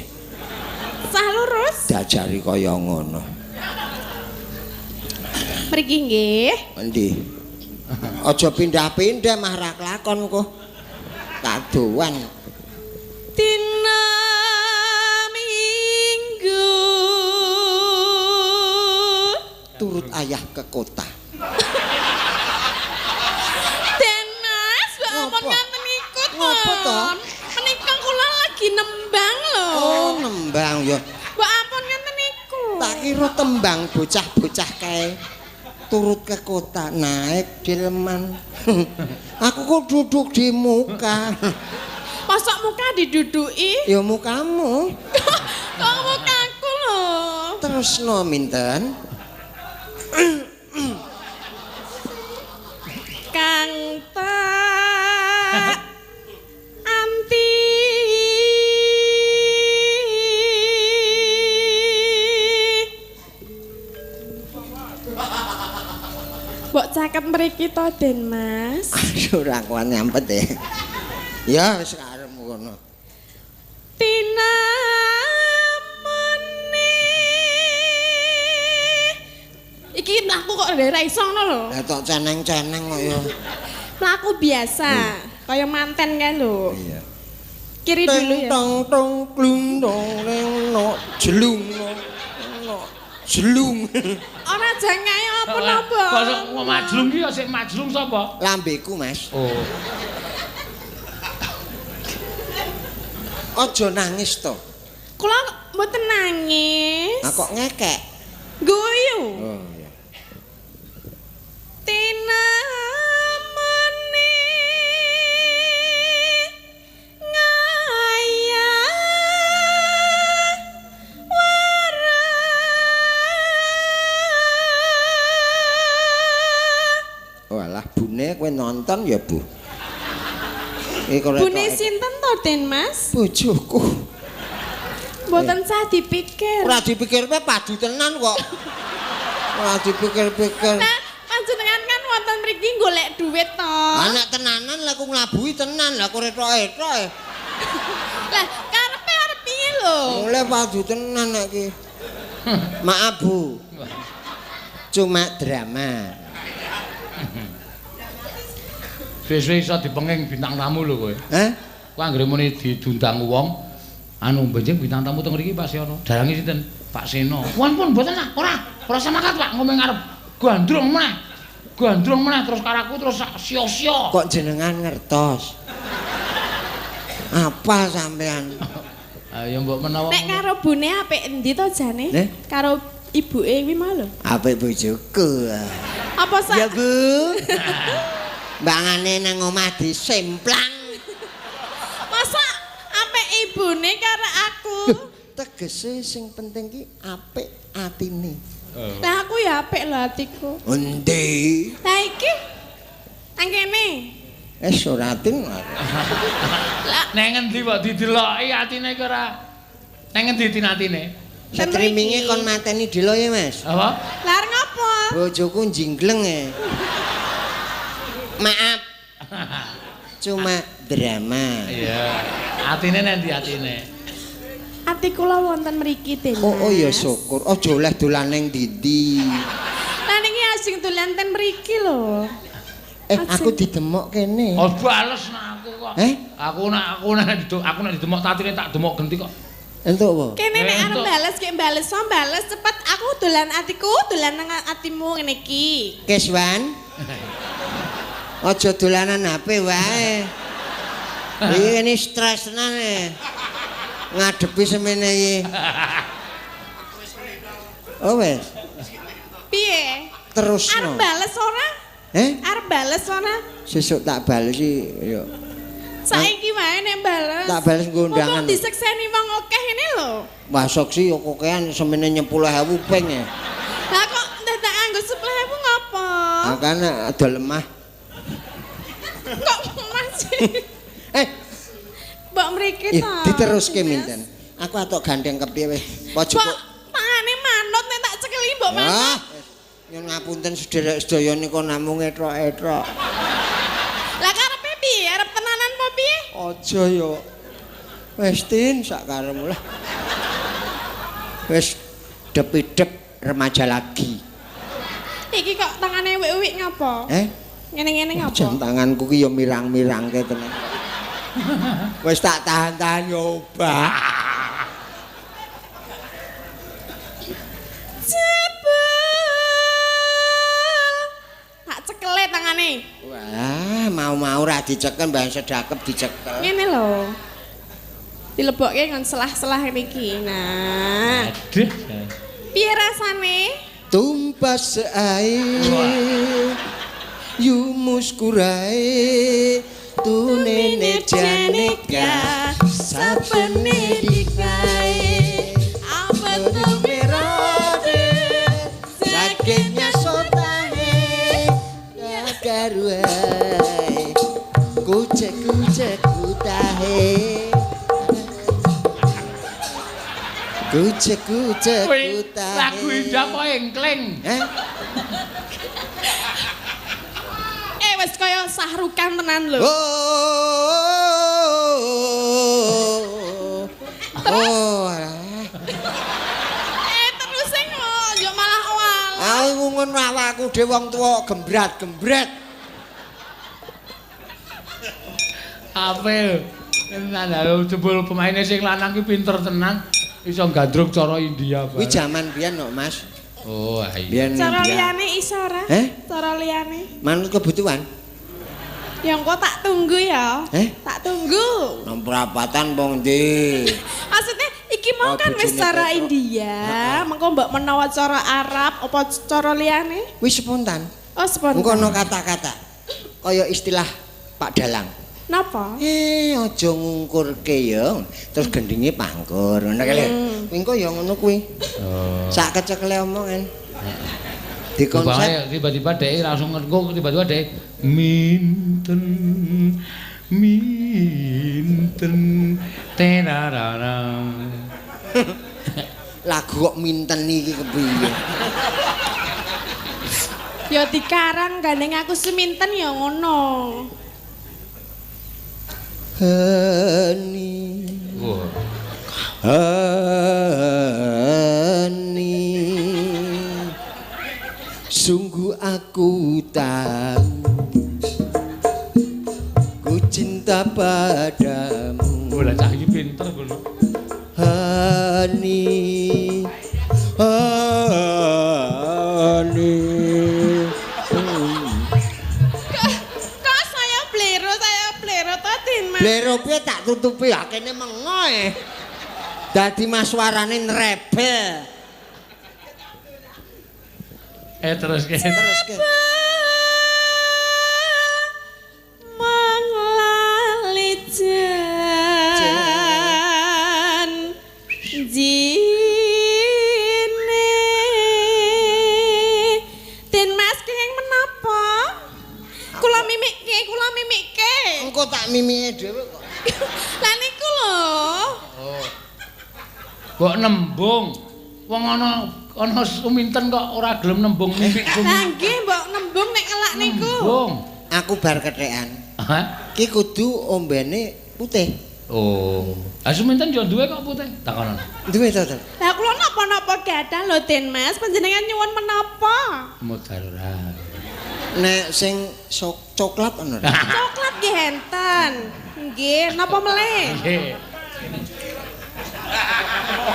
Sah lurus. Diajari kaya ngono. Mriki nggih. Endi? Aja pindah-pindah mah ra kelakon kok. Kadoan. Dina Minggu. Turut ayah ke kota. Denas, mbok ampun Ngopo? ngaten niku to. Ngopo to? Menika kula lagi nembang lho. Oh, nembang ya. Mbok ampun ngaten niku. Tak kira tembang bocah-bocah kae. Turut ke kota naik delman. Aku kok duduk di muka. Mosok muka diduduki? Ya mukamu. Kok mukaku lho. Terus no minten. Kang tak anti Mbok caket mriki to, Den Mas. Aduh, ora kuat nyampet e. Ya wis karepmu kono. Tinamune. Iki mlaku kok ora iso ngono lho. Lah tok ceneng-ceneng kok ya. Mlaku biasa, kaya manten kae lho. Iya. Kiri dulu ya. Tong tong klung dong neng no jelung no no jelung. Ora jangae apa-apa. Kok majlung ki ya sik majlung sapa? Lambeku, Mas. Oh. Aja nangis to. Kula mboten nangis. Lah kok ngekek. Guyu. Oh iya. Tinamune ngaya wara. Walah bune kowe nonton ya, Bu. Iki Bune sinten to, Den Mas? Bojoku. Mboten sah dipikir. Ora dipikir-pikir padu tenan kok. Ora dipikir-pikir. Nah, panjenengan kan wonten mriki golek duit to. Anak tenanan lah aku nglabuhi tenan lah aku retok-retok. Lah, karepe arep piye lho? Mulai padu tenan nek iki. Maaf, Bu. Cuma drama. Suwe-suwe iso dipenging bintang tamu lho kowe. Hah? Kowe anggere muni didundang wong, anu benjing bintang tamu teng mriki Pak Seno. Dalange sinten? Pak Seno. Pun pun mboten lah, ora. Ora semangat Pak ngomong ngarep. Gandrung meneh. Gandrung meneh terus karo aku terus sia-sia. Kok jenengan ngertos? Apa sampean? Ya mbok menawa. Nek karo bune apik endi to jane? Neh? Karo ibuke kuwi mau lho. Apik bojoku. Apa sak? Ya, Bu. Mbangane nang omah disemplang. Masa apik ibune karo aku? Tegese sing penting ki apik atine. Lah aku ya apik lho atiku. Endi? Lah iki nang kene. Eh ora atin. Lah Neng ngendi kok dideloki atine iki ora? Neng ngendi tinatine? Streaminge kon mateni delo ya, Mas. Apa? Lah arep ngopo? Bojoku njingleng e. Maaf. Cuma drama. Iya. Atine nang ndi atine? Ati kula wonten mriki, Den. Oh, oh ya syukur. Aja oleh dolan ning ndi-ndi. Lah niki asing dolan ten mriki lho. Aku didemok kene. Oh, bales nak aku kok. Eh? aku Aku nek didemok tatine tak demok genti kok. Entuk apa? Kene nek arep Entuk. bales ki bales so bales cepet aku dolan atiku, dolan nang atimu ngene iki. Keswan. Aja dolanan HP wae. Iki ini stres tenan e. Ngadepi semene iki. Oh wes. Terusno. Arep bales ora? Arep bales ora? Sesuk tak bales iki yo. Saiki wae nek bales. Tak bales nggo undangan. Mumpung disekseni wong akeh ngene lho. Masuk sih yo kokean semene 10.000 ping ya. Lah kok dadak nganggo 10.000 ngopo? Makane ada lemah. Kok masih? Mbok mriki to. Diteruske minten. Aku atok gandeng kepiye wis. Pojok. Mbok tangane manut nek tak cekeli mbok manut. Nyun ngapunten sederek sedaya nika namung etrok-etrok. Lah karepe piye? Arep tenanan apa piye? Aja yo. Wis Tin sak karepmu lah. Wis depidep remaja lagi. Iki kok tangane wik-wik ngapa? Ngene-ngene ngapa? Jan tanganku ki yo mirang-mirangke tenan. Wis tak tahan-tahan yo obah. Tak cekele tangane. Wah, mau-mau ra dicekel mbah sedakep dicekel. Ngene lho. Dilebokke ngon selah-selah niki. Nah. Aduh. Piye rasane? Tumpas ae. Yumus kurai tunene janeka sapene dikai apa tu merade sakitnya sotahe karuai kucek kucek kutahe kucek kucek kutahe. Lagu indah apa engkleng? Wis kaya Sahrukan tenan lho. Terus. Terus sing yo malah awal. Aku ngono awakku dhewe wong tuwa gembrat-gembret. Apel. Tenan lho jebul pemaine sing lanang ki pinter tenan iso gandrung cara India bareng. Kuwi jaman biyen kok, Mas. Oh, iya. Cara liyane iso ora? Cara liyane. Manut kebutuhan. Ya engko tak tunggu ya. Tak tunggu. Nang perapatan apa ngendi? Maksudnya iki mau kan wis cara India, mengko mbok menawa cara Arab apa cara liyane? Wis spontan. Oh, spontan. Engko ana kata-kata. Kaya istilah Pak Dalang. Napa? Aja ngungkurke ya. Terus gendinge pangkur. Ngono kae lho. Engko ya ngono kuwi. Oh. Sak kecekele omongan. Di konsep tiba-tiba dhek langsung engko tiba-tiba dhek minten minten terarara. Lagu kok minten iki kepiye? Ya dikarang gandeng aku seminten ya ngono. Hani. Hani. Sungguh aku tahu ku cinta padamu. Lah cah iki pinter ngono. Hani. Hani. Kok saya blero to, Din Mas. Blero piye tak tutupi akene mengoe. Dadi mas suarane nrebel. Terus ke. Manglali jan jine. Din Mas kenging menapa? Kula mimikke. Engko tak mimike dhewe kok. Lah niku lho. Oh. Mbok nembung. Wong ana suminten kok ora gelem nembung mimik suminten. Lah nggih mbok nembung nek ngelak niku. Nembung. Aku bar kethekan. Hah? Ki kudu ombene putih. Oh. Lah suminten yo duwe kok putih. Takono. Duwe to, to. Lah kula napa-napa gadah lho Den Mas, panjenengan nyuwun menapa? Modal ora. Nek sing coklat ana. Coklat nggih enten. Nggih, napa melih? Nggih.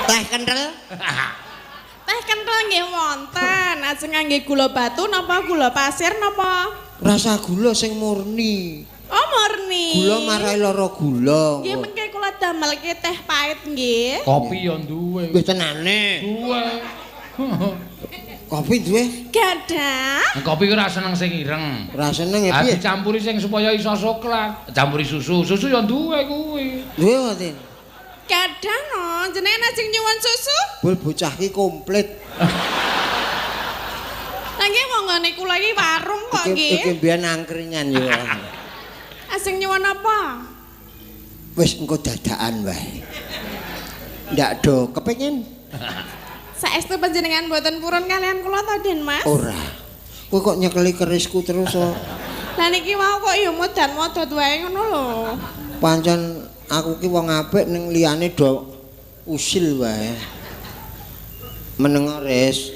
Teh kenthel. Teh kenthel nggih wonten. Ajeng ngangge gula batu napa gula pasir napa? Rasa gula sing murni. Oh, murni. Gula marai lara gula. Nggih mengke kula damelke teh pahit nggih. Kopi yo duwe. Wis tenane. Duwe. Kopi duwe? Gadah. Kopi ora seneng sing ireng. Ora seneng ya piye? Dicampuri sing supaya iso soklat. Campuri susu. Susu ya duwe kuwi. Duwe mboten. Gadah no, jenengan ajeng nyuwun susu? Bul bocah ki komplit. Lah nggih wong ngene kula iki warung kok nggih. Iki mbiyen angkringan ya. Ajeng nyuwun apa? Wis engko dadakan wae. Ndak do kepengin. Saestu panjenengan mboten purun kalian kula to, Den Mas? Ora. Kowe kok nyekeli kerisku terus kok. Lah niki wau kok ya modan-modot wae ngono lho. Pancen aku ki wong apik ning liyane do usil wae. Meneng res.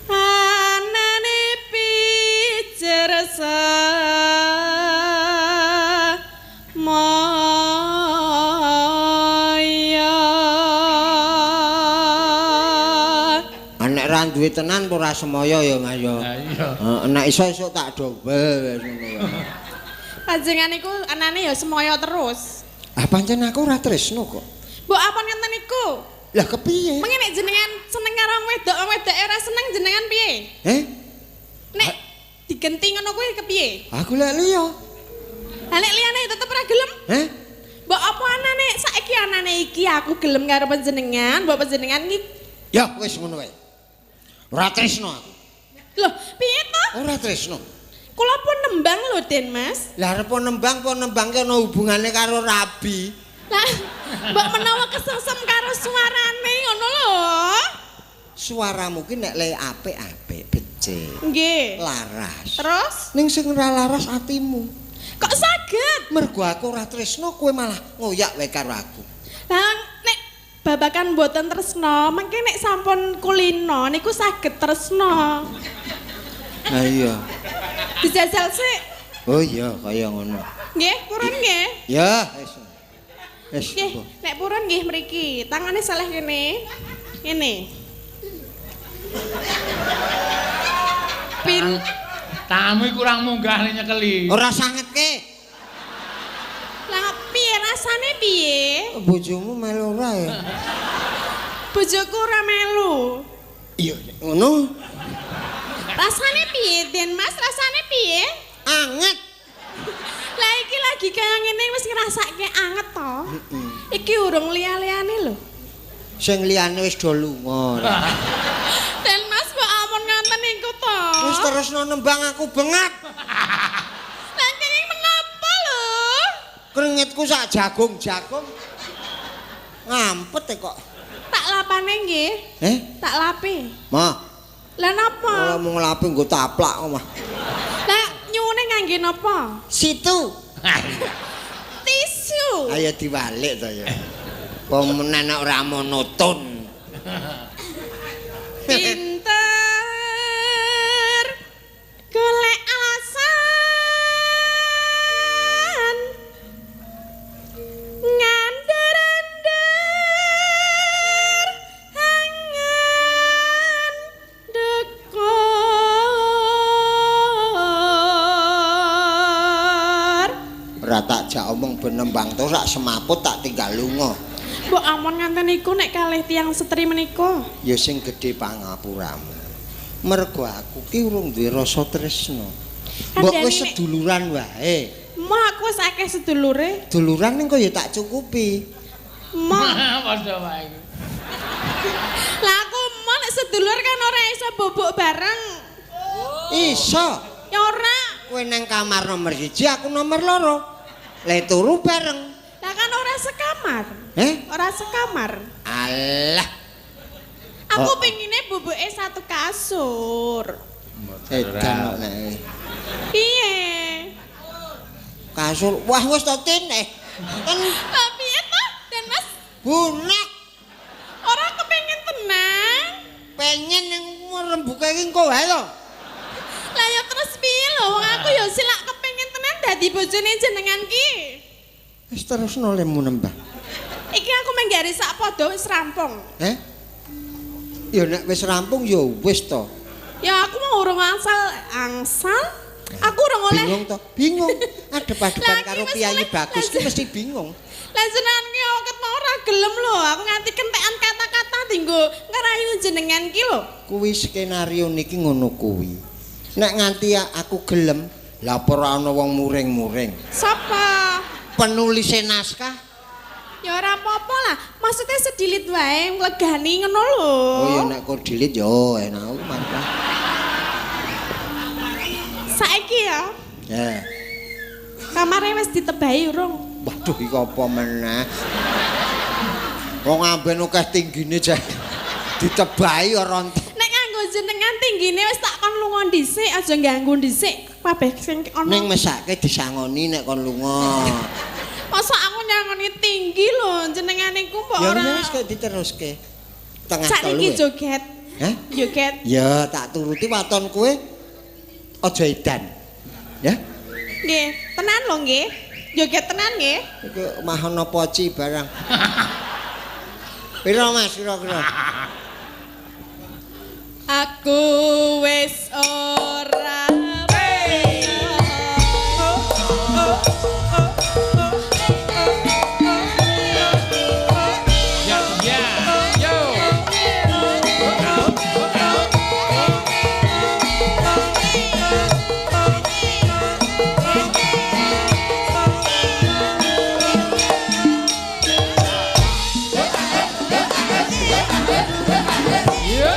Anane pijer semaya. Nek ra duwe tenan ora semaya ya Mas ya. Ha iya. Heeh, nek iso esuk tak dobel ngono wae. Panjenengan niku anane ya semaya terus. Ah pancen aku ora tresno kok. Mbok apa ngenten niku? Lah kepiye? Mengene nek jenengan seneng karo wong wedok, wong wedoke ora seneng jenengan piye? Eh? Nek digenti ngono kuwi kepiye? Aku lek liya. Lah nek liyane tetep ora gelem. Heh? Mbok apa anane saiki anane iki aku gelem karo panjenengan, mbok panjenengan iki Ya wis ngono wae. Ora tresno aku. Loh, piye to? Ora tresno. Kula pun nembang lho, Den Mas. Lah arep nembang apa nembang ki ana hubungane karo rabi. Lah, mbok menawa kesengsem karo suarane ngono lho. Suaramu ki nek le apik-apik becik. Nggih. Laras. Terus Ning sing ora laras atimu. kok saged? Mergo aku ora tresno kowe malah ngoyak wae karo aku. Lah nek babakan mboten tresno, mengke nek sampun kulino niku saged tresno. Ha iya. Dijajal sik. Oh iya kaya ngono. Nggih, purun nggih. Ya wis. Wis. Nggih, nek purun nggih mriki. Tangane saleh kene. Ngene. Pin Tamu kurang munggah nyekeli. Ora sangetke. Lah piye rasane piye? Bojomu melu ora ya? Bojoku ora melu. Iya, ngono. Rasane piye, Den Mas? Rasane piye? Anget. Lah iki lagi kaya ngene wis ngrasake anget to. Iki urung liya-liyane lho. Sing liyane wis do lunga. Den Mas mbok ampun ngoten niku to. Wis terusno nembang aku bengap. Lah kenging menapa lho? Krengetku sak jagung-jagung. Ngampet e kok. Tak lapane nggih. Eh? Tak lapi. Ma. Lah napa? Ora mung nglapi nggo taplak kok, Mah. Lah nyuwune ngangge napa? Situ. Tisu. Ayo diwalik to ya. Apa menen ora monoton. Pinter golek alasan ngandar-andar angan dekor. Ora tak jak omong ben nembang to sak semaput tak tinggal lunga. Mbok ampun nganten niku nek kalih tiyang setri menika. Ya sing gedhe pangapuramu. Mergo aku ki urung duwe rasa tresno. Mbok wis seduluran wae. Moh aku wis akeh sedulure. Duluran ning kok ya tak cukupi. Moh. Padha wae. Lah aku moh nek sedulur kan ora iso bobok bareng. Iso. Ya ora. Kowe nang kamar nomor 1, aku nomor 2. Le turu bareng. Lah kan ora sekamar. Eh? Ora sekamar. Alah. Aku pengine bubuke satu kasur. Edan kok nek. Piye? Kasur. Wah wis to Tin eh. Kan lah piye to, Den Mas? Bunak. Ora kepengin tenang. Pengen ning rembuke iki engko wae to. Lah ya terus piye lho wong aku ya silak kepengin tenan dadi bojone jenengan ki. Wis terusno lemu nembang. Iki aku menggari sak padha wis rampung. Eh? Ya nek wis rampung ya wis to. Ya aku mau urung angsal. Aku urung oleh. Bingung to? Bingung. Adep-adepan karo piyayi bagus ki mesti bingung. Lah jenengan ki ket mau ora gelem lho, aku nganti kentekan kata-kata Dinggo ngerayu jenengan ki lho. Kuwi skenario niki ngono kuwi. Nek nganti aku gelem, lapor ana wong muring-muring. Sapa? Penulise naskah. Ya ora apa-apa lah. Maksudnya sedilit wae nglegani ngono lho. Oh ya nek kok dilit yo enak aku mantap. Saiki ya. Ya. Kamare wis ditebahi urung? Waduh iki apa meneh? Wong amben akeh tinggine jek ditebahi ora entek. Nek nganggo jenengan tinggine wis tak kon lunga dhisik, aja ganggu dhisik kabeh sing ana. Ning mesake disangoni nek kon lunga. Masa aku nyangoni tinggi lho, jenengan iku mbok Ya ora. wis kok diteruske. Tengah telu. Saiki joget. Hah? Joget. Ya tak turuti waton kowe aja edan. Ya. Nggih, tenan lho nggih. Joget tenan nggih. Iki mahono poci barang. Piro Mas kira-kira? Aku wis ora. Ya, ya. Yo. Yo. Yo.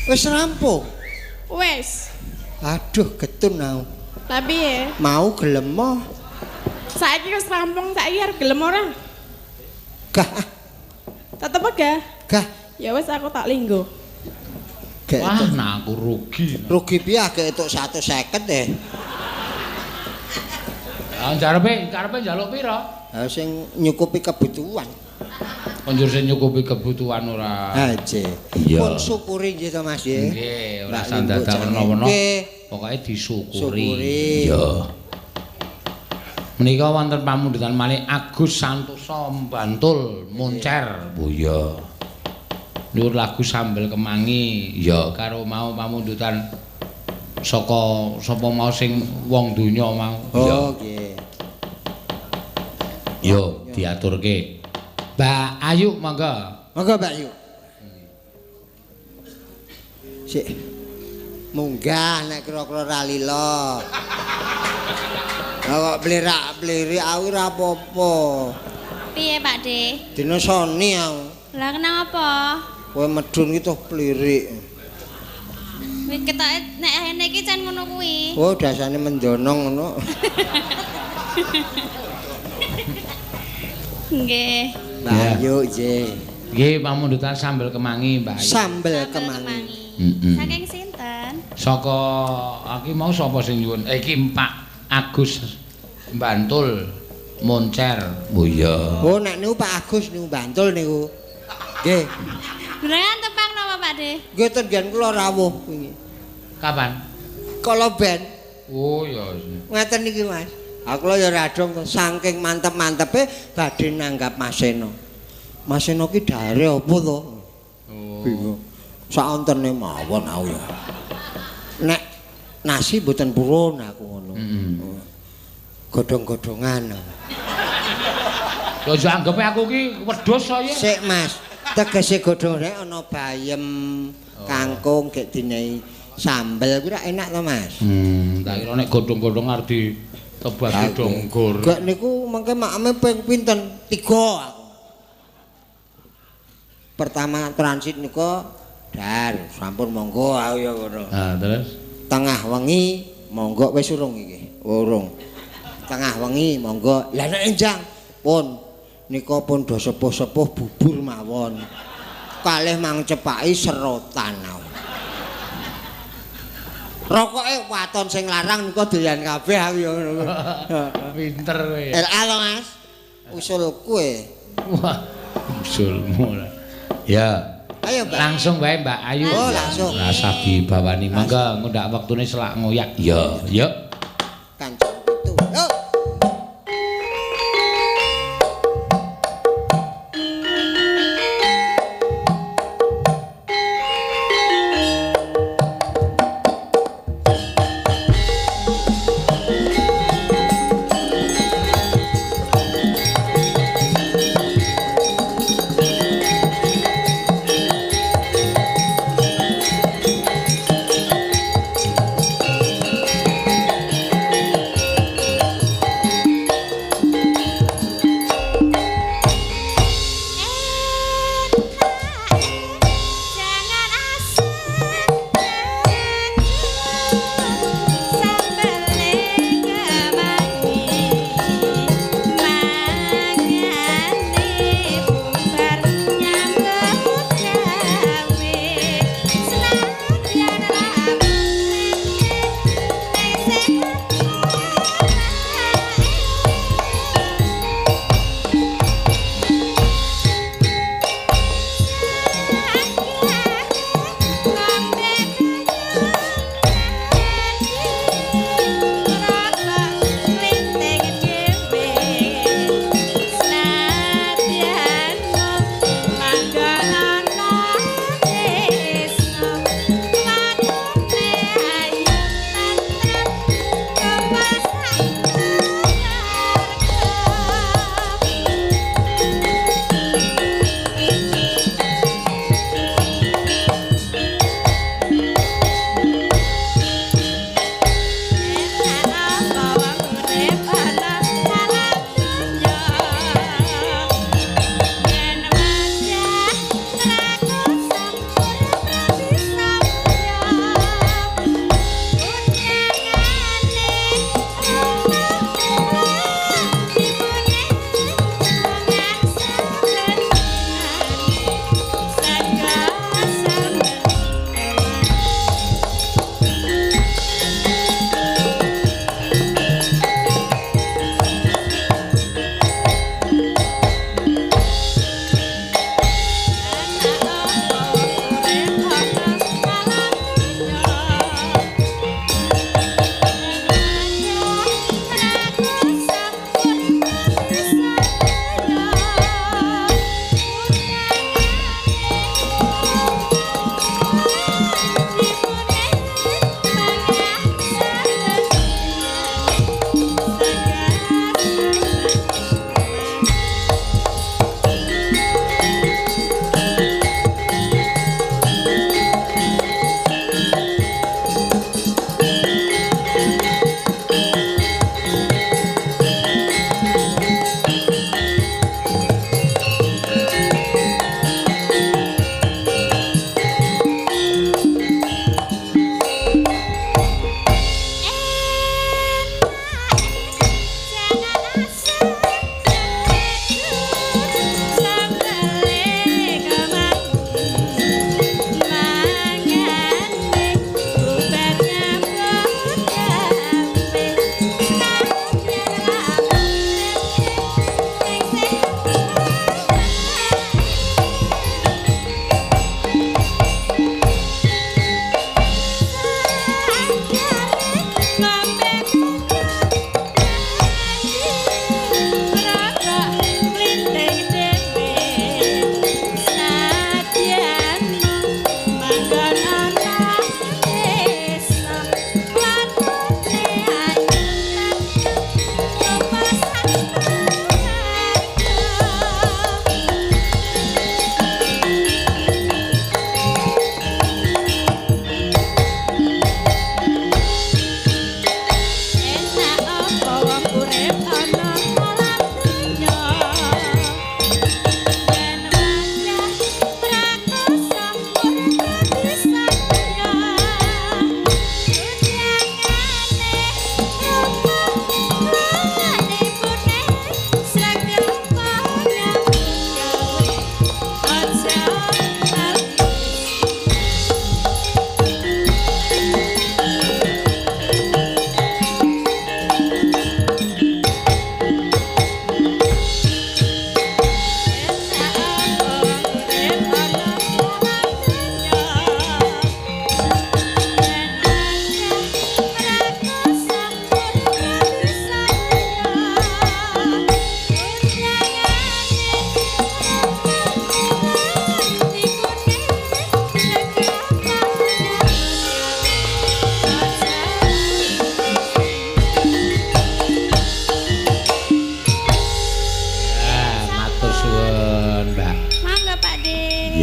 Wis rampung. Wis. Aduh, getun aku. Lah piye? Mau gelem moh. Saiki wis rampung, saiki arep gelem ora? Gah, Tetep gah. gah. Ya wis aku tak linggo. Gek Wah, entuk. nah aku rugi. Rugi piye gek entuk 150 eh. Ah, karepe njaluk pira? Ha sing nyukupi kebutuhan. Konjur sing nyukupi kebutuhan ora. Ha, nggih. Iya. Pun syukuri nggih to Mas nggih. Nggih, ora Mbak sandadak Limbuk werna-werna. Nggih. Pokoke disyukuri. Syukuri. Iya. Menika wonten pamundutan malih Agus Santoso Bantul Moncer. Oh iya. Nyuwun lagu Sambel Kemangi. Ya karo mau pamundutan saka sapa mau sing wong donya mau. Oh, nggih. Yo diaturke. Mbak Ayu monggo. Monggo Mbak Yu. Sik. Munggah nek kira-kira ra lila. Lah kok blirak-blirik aku ora apa-apa. Piye, Pak De? Dina soni aku. Lah kenapa? Kowe medun ki toh plirik. Wis ketoke nek ngene iki jan ngono kuwi. Oh, dasane mendonong ngono. Nggih. Mbak Ayu nggih. Nggih pamundutan Sambel Kemangi Mbak Ayu. Sambel Sambel kemangi. Heeh. Saking sinten? Saka iki mau sapa sing nyuwun? Iki Pak Agus Bantul Moncer. Oh iya. Oh, nek niku Pak Agus niku Bantul niku. Nggih. Beneran tepang napa, Pak De? Nggih ten nggen kula rawuh wingi. Kapan? Kala ben Oh iya. ngeten niki Mas. Aku lho ya radong to saking mantep-mantepe badhe nanggap Mas Seno. Mas Seno ki dahare apa to? Oh. Bingung. Saontene mawon aku ya. Nek nasi mboten purun aku ngono. Heeh. Godhong-godhongan. Lho aja anggepe aku ki wedhus saya. Sik Mas, tegese godhong rek ana bayem, kangkung gek dinehi sambel kuwi rak enak to Mas. Tak kira nek godhong-godhong arep ditebaki donggur. Gek niku mengke makeme ping pinten? 3 aku. Pertama transit nika dar, sampun monggo aku ya ngono. Nah, terus Tengah wengi monggo wis urung iki. Urung. Tengah wengi monggo. Lah nek enjang pun nika pun do sepuh-sepuh bubur mawon. Kalih mang cepaki serotan aku. Rokoke waton sing larang nika doyan kabeh aku ya ngono. Pinter kowe. LA to Mas. Usulku e. Wah, usulmu lah. Ya. Ayo Mbak. Langsung wae Mbak Ayu. Oh, langsung. Rasah dibawani. Monggo ngundak wektune selak ngoyak. Ya, yuk. Kancing pitu. Yo. Thank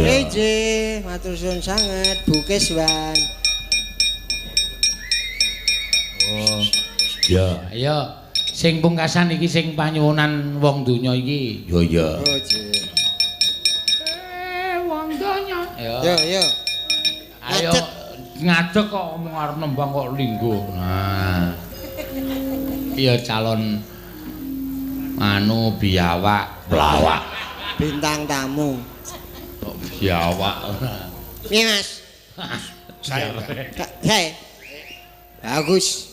Iya. Nggih, matur suwun sanget Bu Keswan. Oh. Ya, ayo sing pungkasan iki sing panyuwunan wong donya iki. Ya ya. Oh, nggih. Wong donya. Yo yo. Ayo ngadeg kok omong arep nembang kok lingguh. Nah. Iya calon anu biawak, pelawak. Bintang tamu. Kok biawak ora. Piye, Mas? Saya. Saya. Bagus.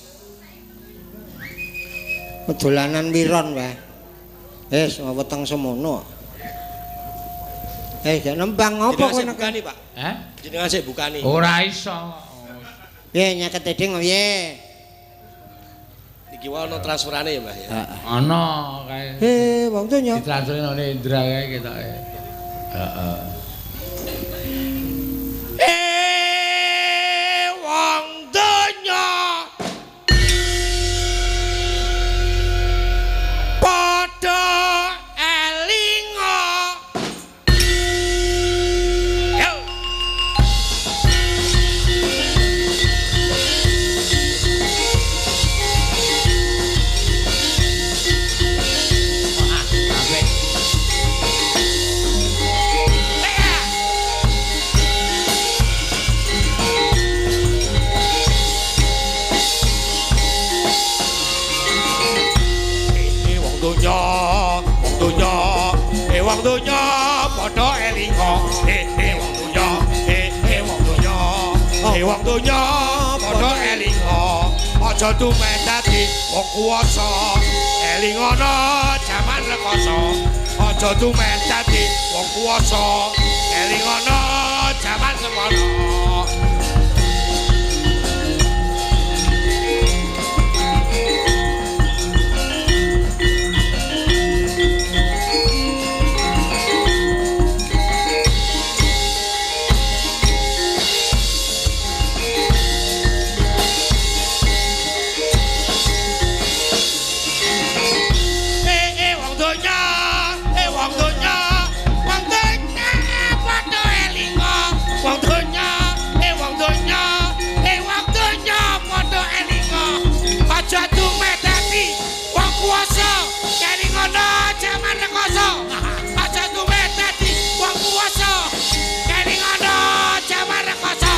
Dolanan wiron wae. Wis weteng semono. Gak nembang apa Jenengan kono? sik bukani, Pak. Hah? Jenengan sik bukani. Ora iso. Piye nyaket eding piye? Iki wae ana transferane ya, Mbah ya. Heeh. Ana kae. Wong donya. Ditransfer nang Indra kae ketoke. Heeh. Wong donya. Padha elinga. Yo. Apik. Wong donya, padha elinga. Wong donya, wong donya, wong donya padha elinga. Aja tumeh dadi wong kuwasa, elingono jaman rekoso. Aja tumeh dadi wong kuwasa, elingono jaman semono. Wong donya, wong donya padha elinga. Wong donya, wong donya, wong donya padha elinga. Aja tumeh dadi wong kuwasa, kelingono jaman rekoso. Aja tumeh dadi wong kuwasa, kelingono jaman rekoso.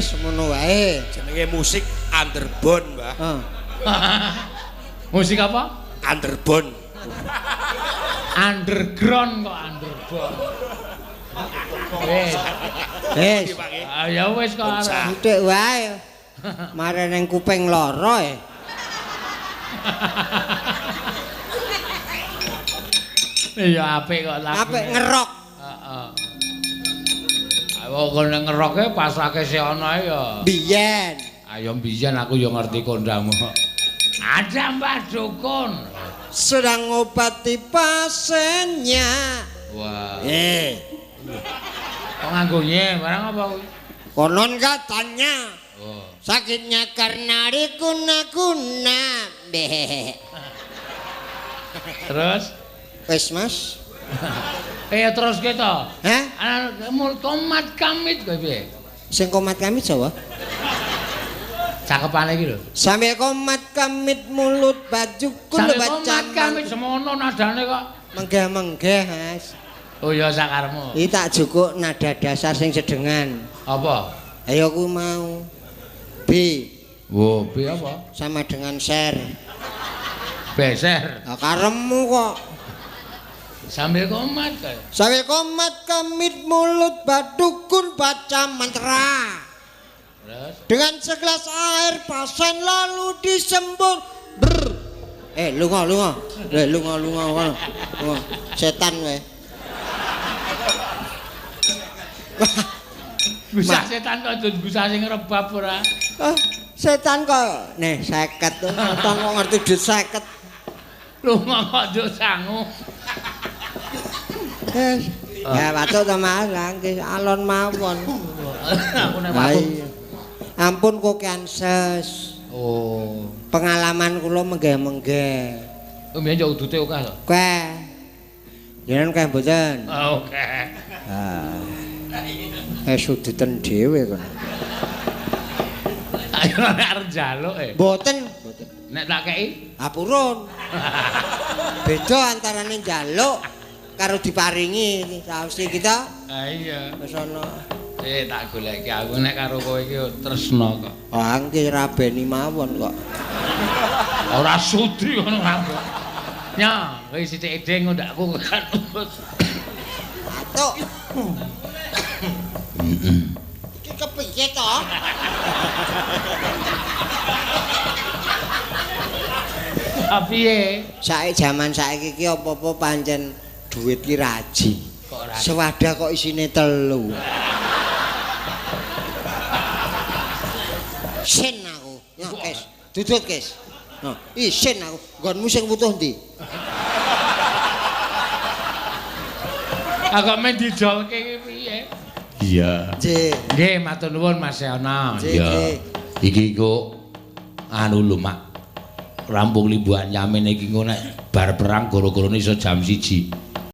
Semono wae. Jenenge musik underbone, Mbah. Heeh. Musik apa? Underbone. Underground kok underbone. Wis. Wis. Ya wis kok arep. Sithik wae. Mare ning kuping lara e. Ya apik kok lagu. Apik ngerok. Heeh. Ayo kono ngeroke pasake si ana ya. Biyen. Ayo biyen aku ya ngerti kondangmu. Ada Mbah Dukun sedang ngobati pasiennya. Wah. Kok nganggo nye barang apa kuwi? Konon katanya. Oh. Sakitnya karena dikuna-kuna. Terus? Wis, Mas. Terus gitu. Hah? Mul komat kamit kowe piye? Sing komat kamit sapa? Cakepane iki lho. Sambil komat kamit mulut bajuku Sambil komat kamit semono nadane kok. Menggeh-menggeh, Mas. Oh ya sakarmu. Iki tak jukuk nada dasar sing sedengan. Apa? Ayo aku mau. B. Wo, B apa? Sama dengan ser. Beser. Lah karepmu kok. Sambil komat kae. Sambil komat kamit mulut badukun baca mantra. Terus? Dengan segelas air pasien lalu disembur. Brr. Lunga lunga. Lunga lunga lunga. Setan kowe. Bisa setan kok bisa sing rebab ora? Setan kok nih 50 to. Setan kok ngerti duit 50. Lunga kok njuk sangu. Ya watuk to Mas, nggih alon mawon. Aku nek watuk. Ampun kokean ses. Oh. Pengalaman kula menggeh-menggeh. Mbiyen yo udute akeh to. Keh. Jenengan keh mboten? Oke. Ah. Suduten dhewe kono. Ayo nek arep njaluk e. Mboten, mboten. Nek tak kei? Ah purun. Beda antarane njaluk karo diparingi saosi kita. Ah iya. Wis ana. Tak goleki aku nek karo kowe iki tresna kok. Ah nggih rabeni mawon kok. Ora sudi ngono kabeh. Nya, kowe sithik edeng ngundakku kan. Atuk. Iki kepiye to? Ah piye? Saiki jaman saiki iki apa-apa pancen duit ki raji. Kok raji? Sewada kok isine 3. Isin aku. Yo, Kes. Dudut, Kes. Nah, isin aku. Nggonmu sing wutuh ndi? Aku men dijolke iki piye? Iya. Nggih. Nggih, matur nuwun Mas Yono. Iya. Iki kok anu lho, Mak. Rampung limbuhan yamin iki engko nek bar perang gara-garane iso jam 1.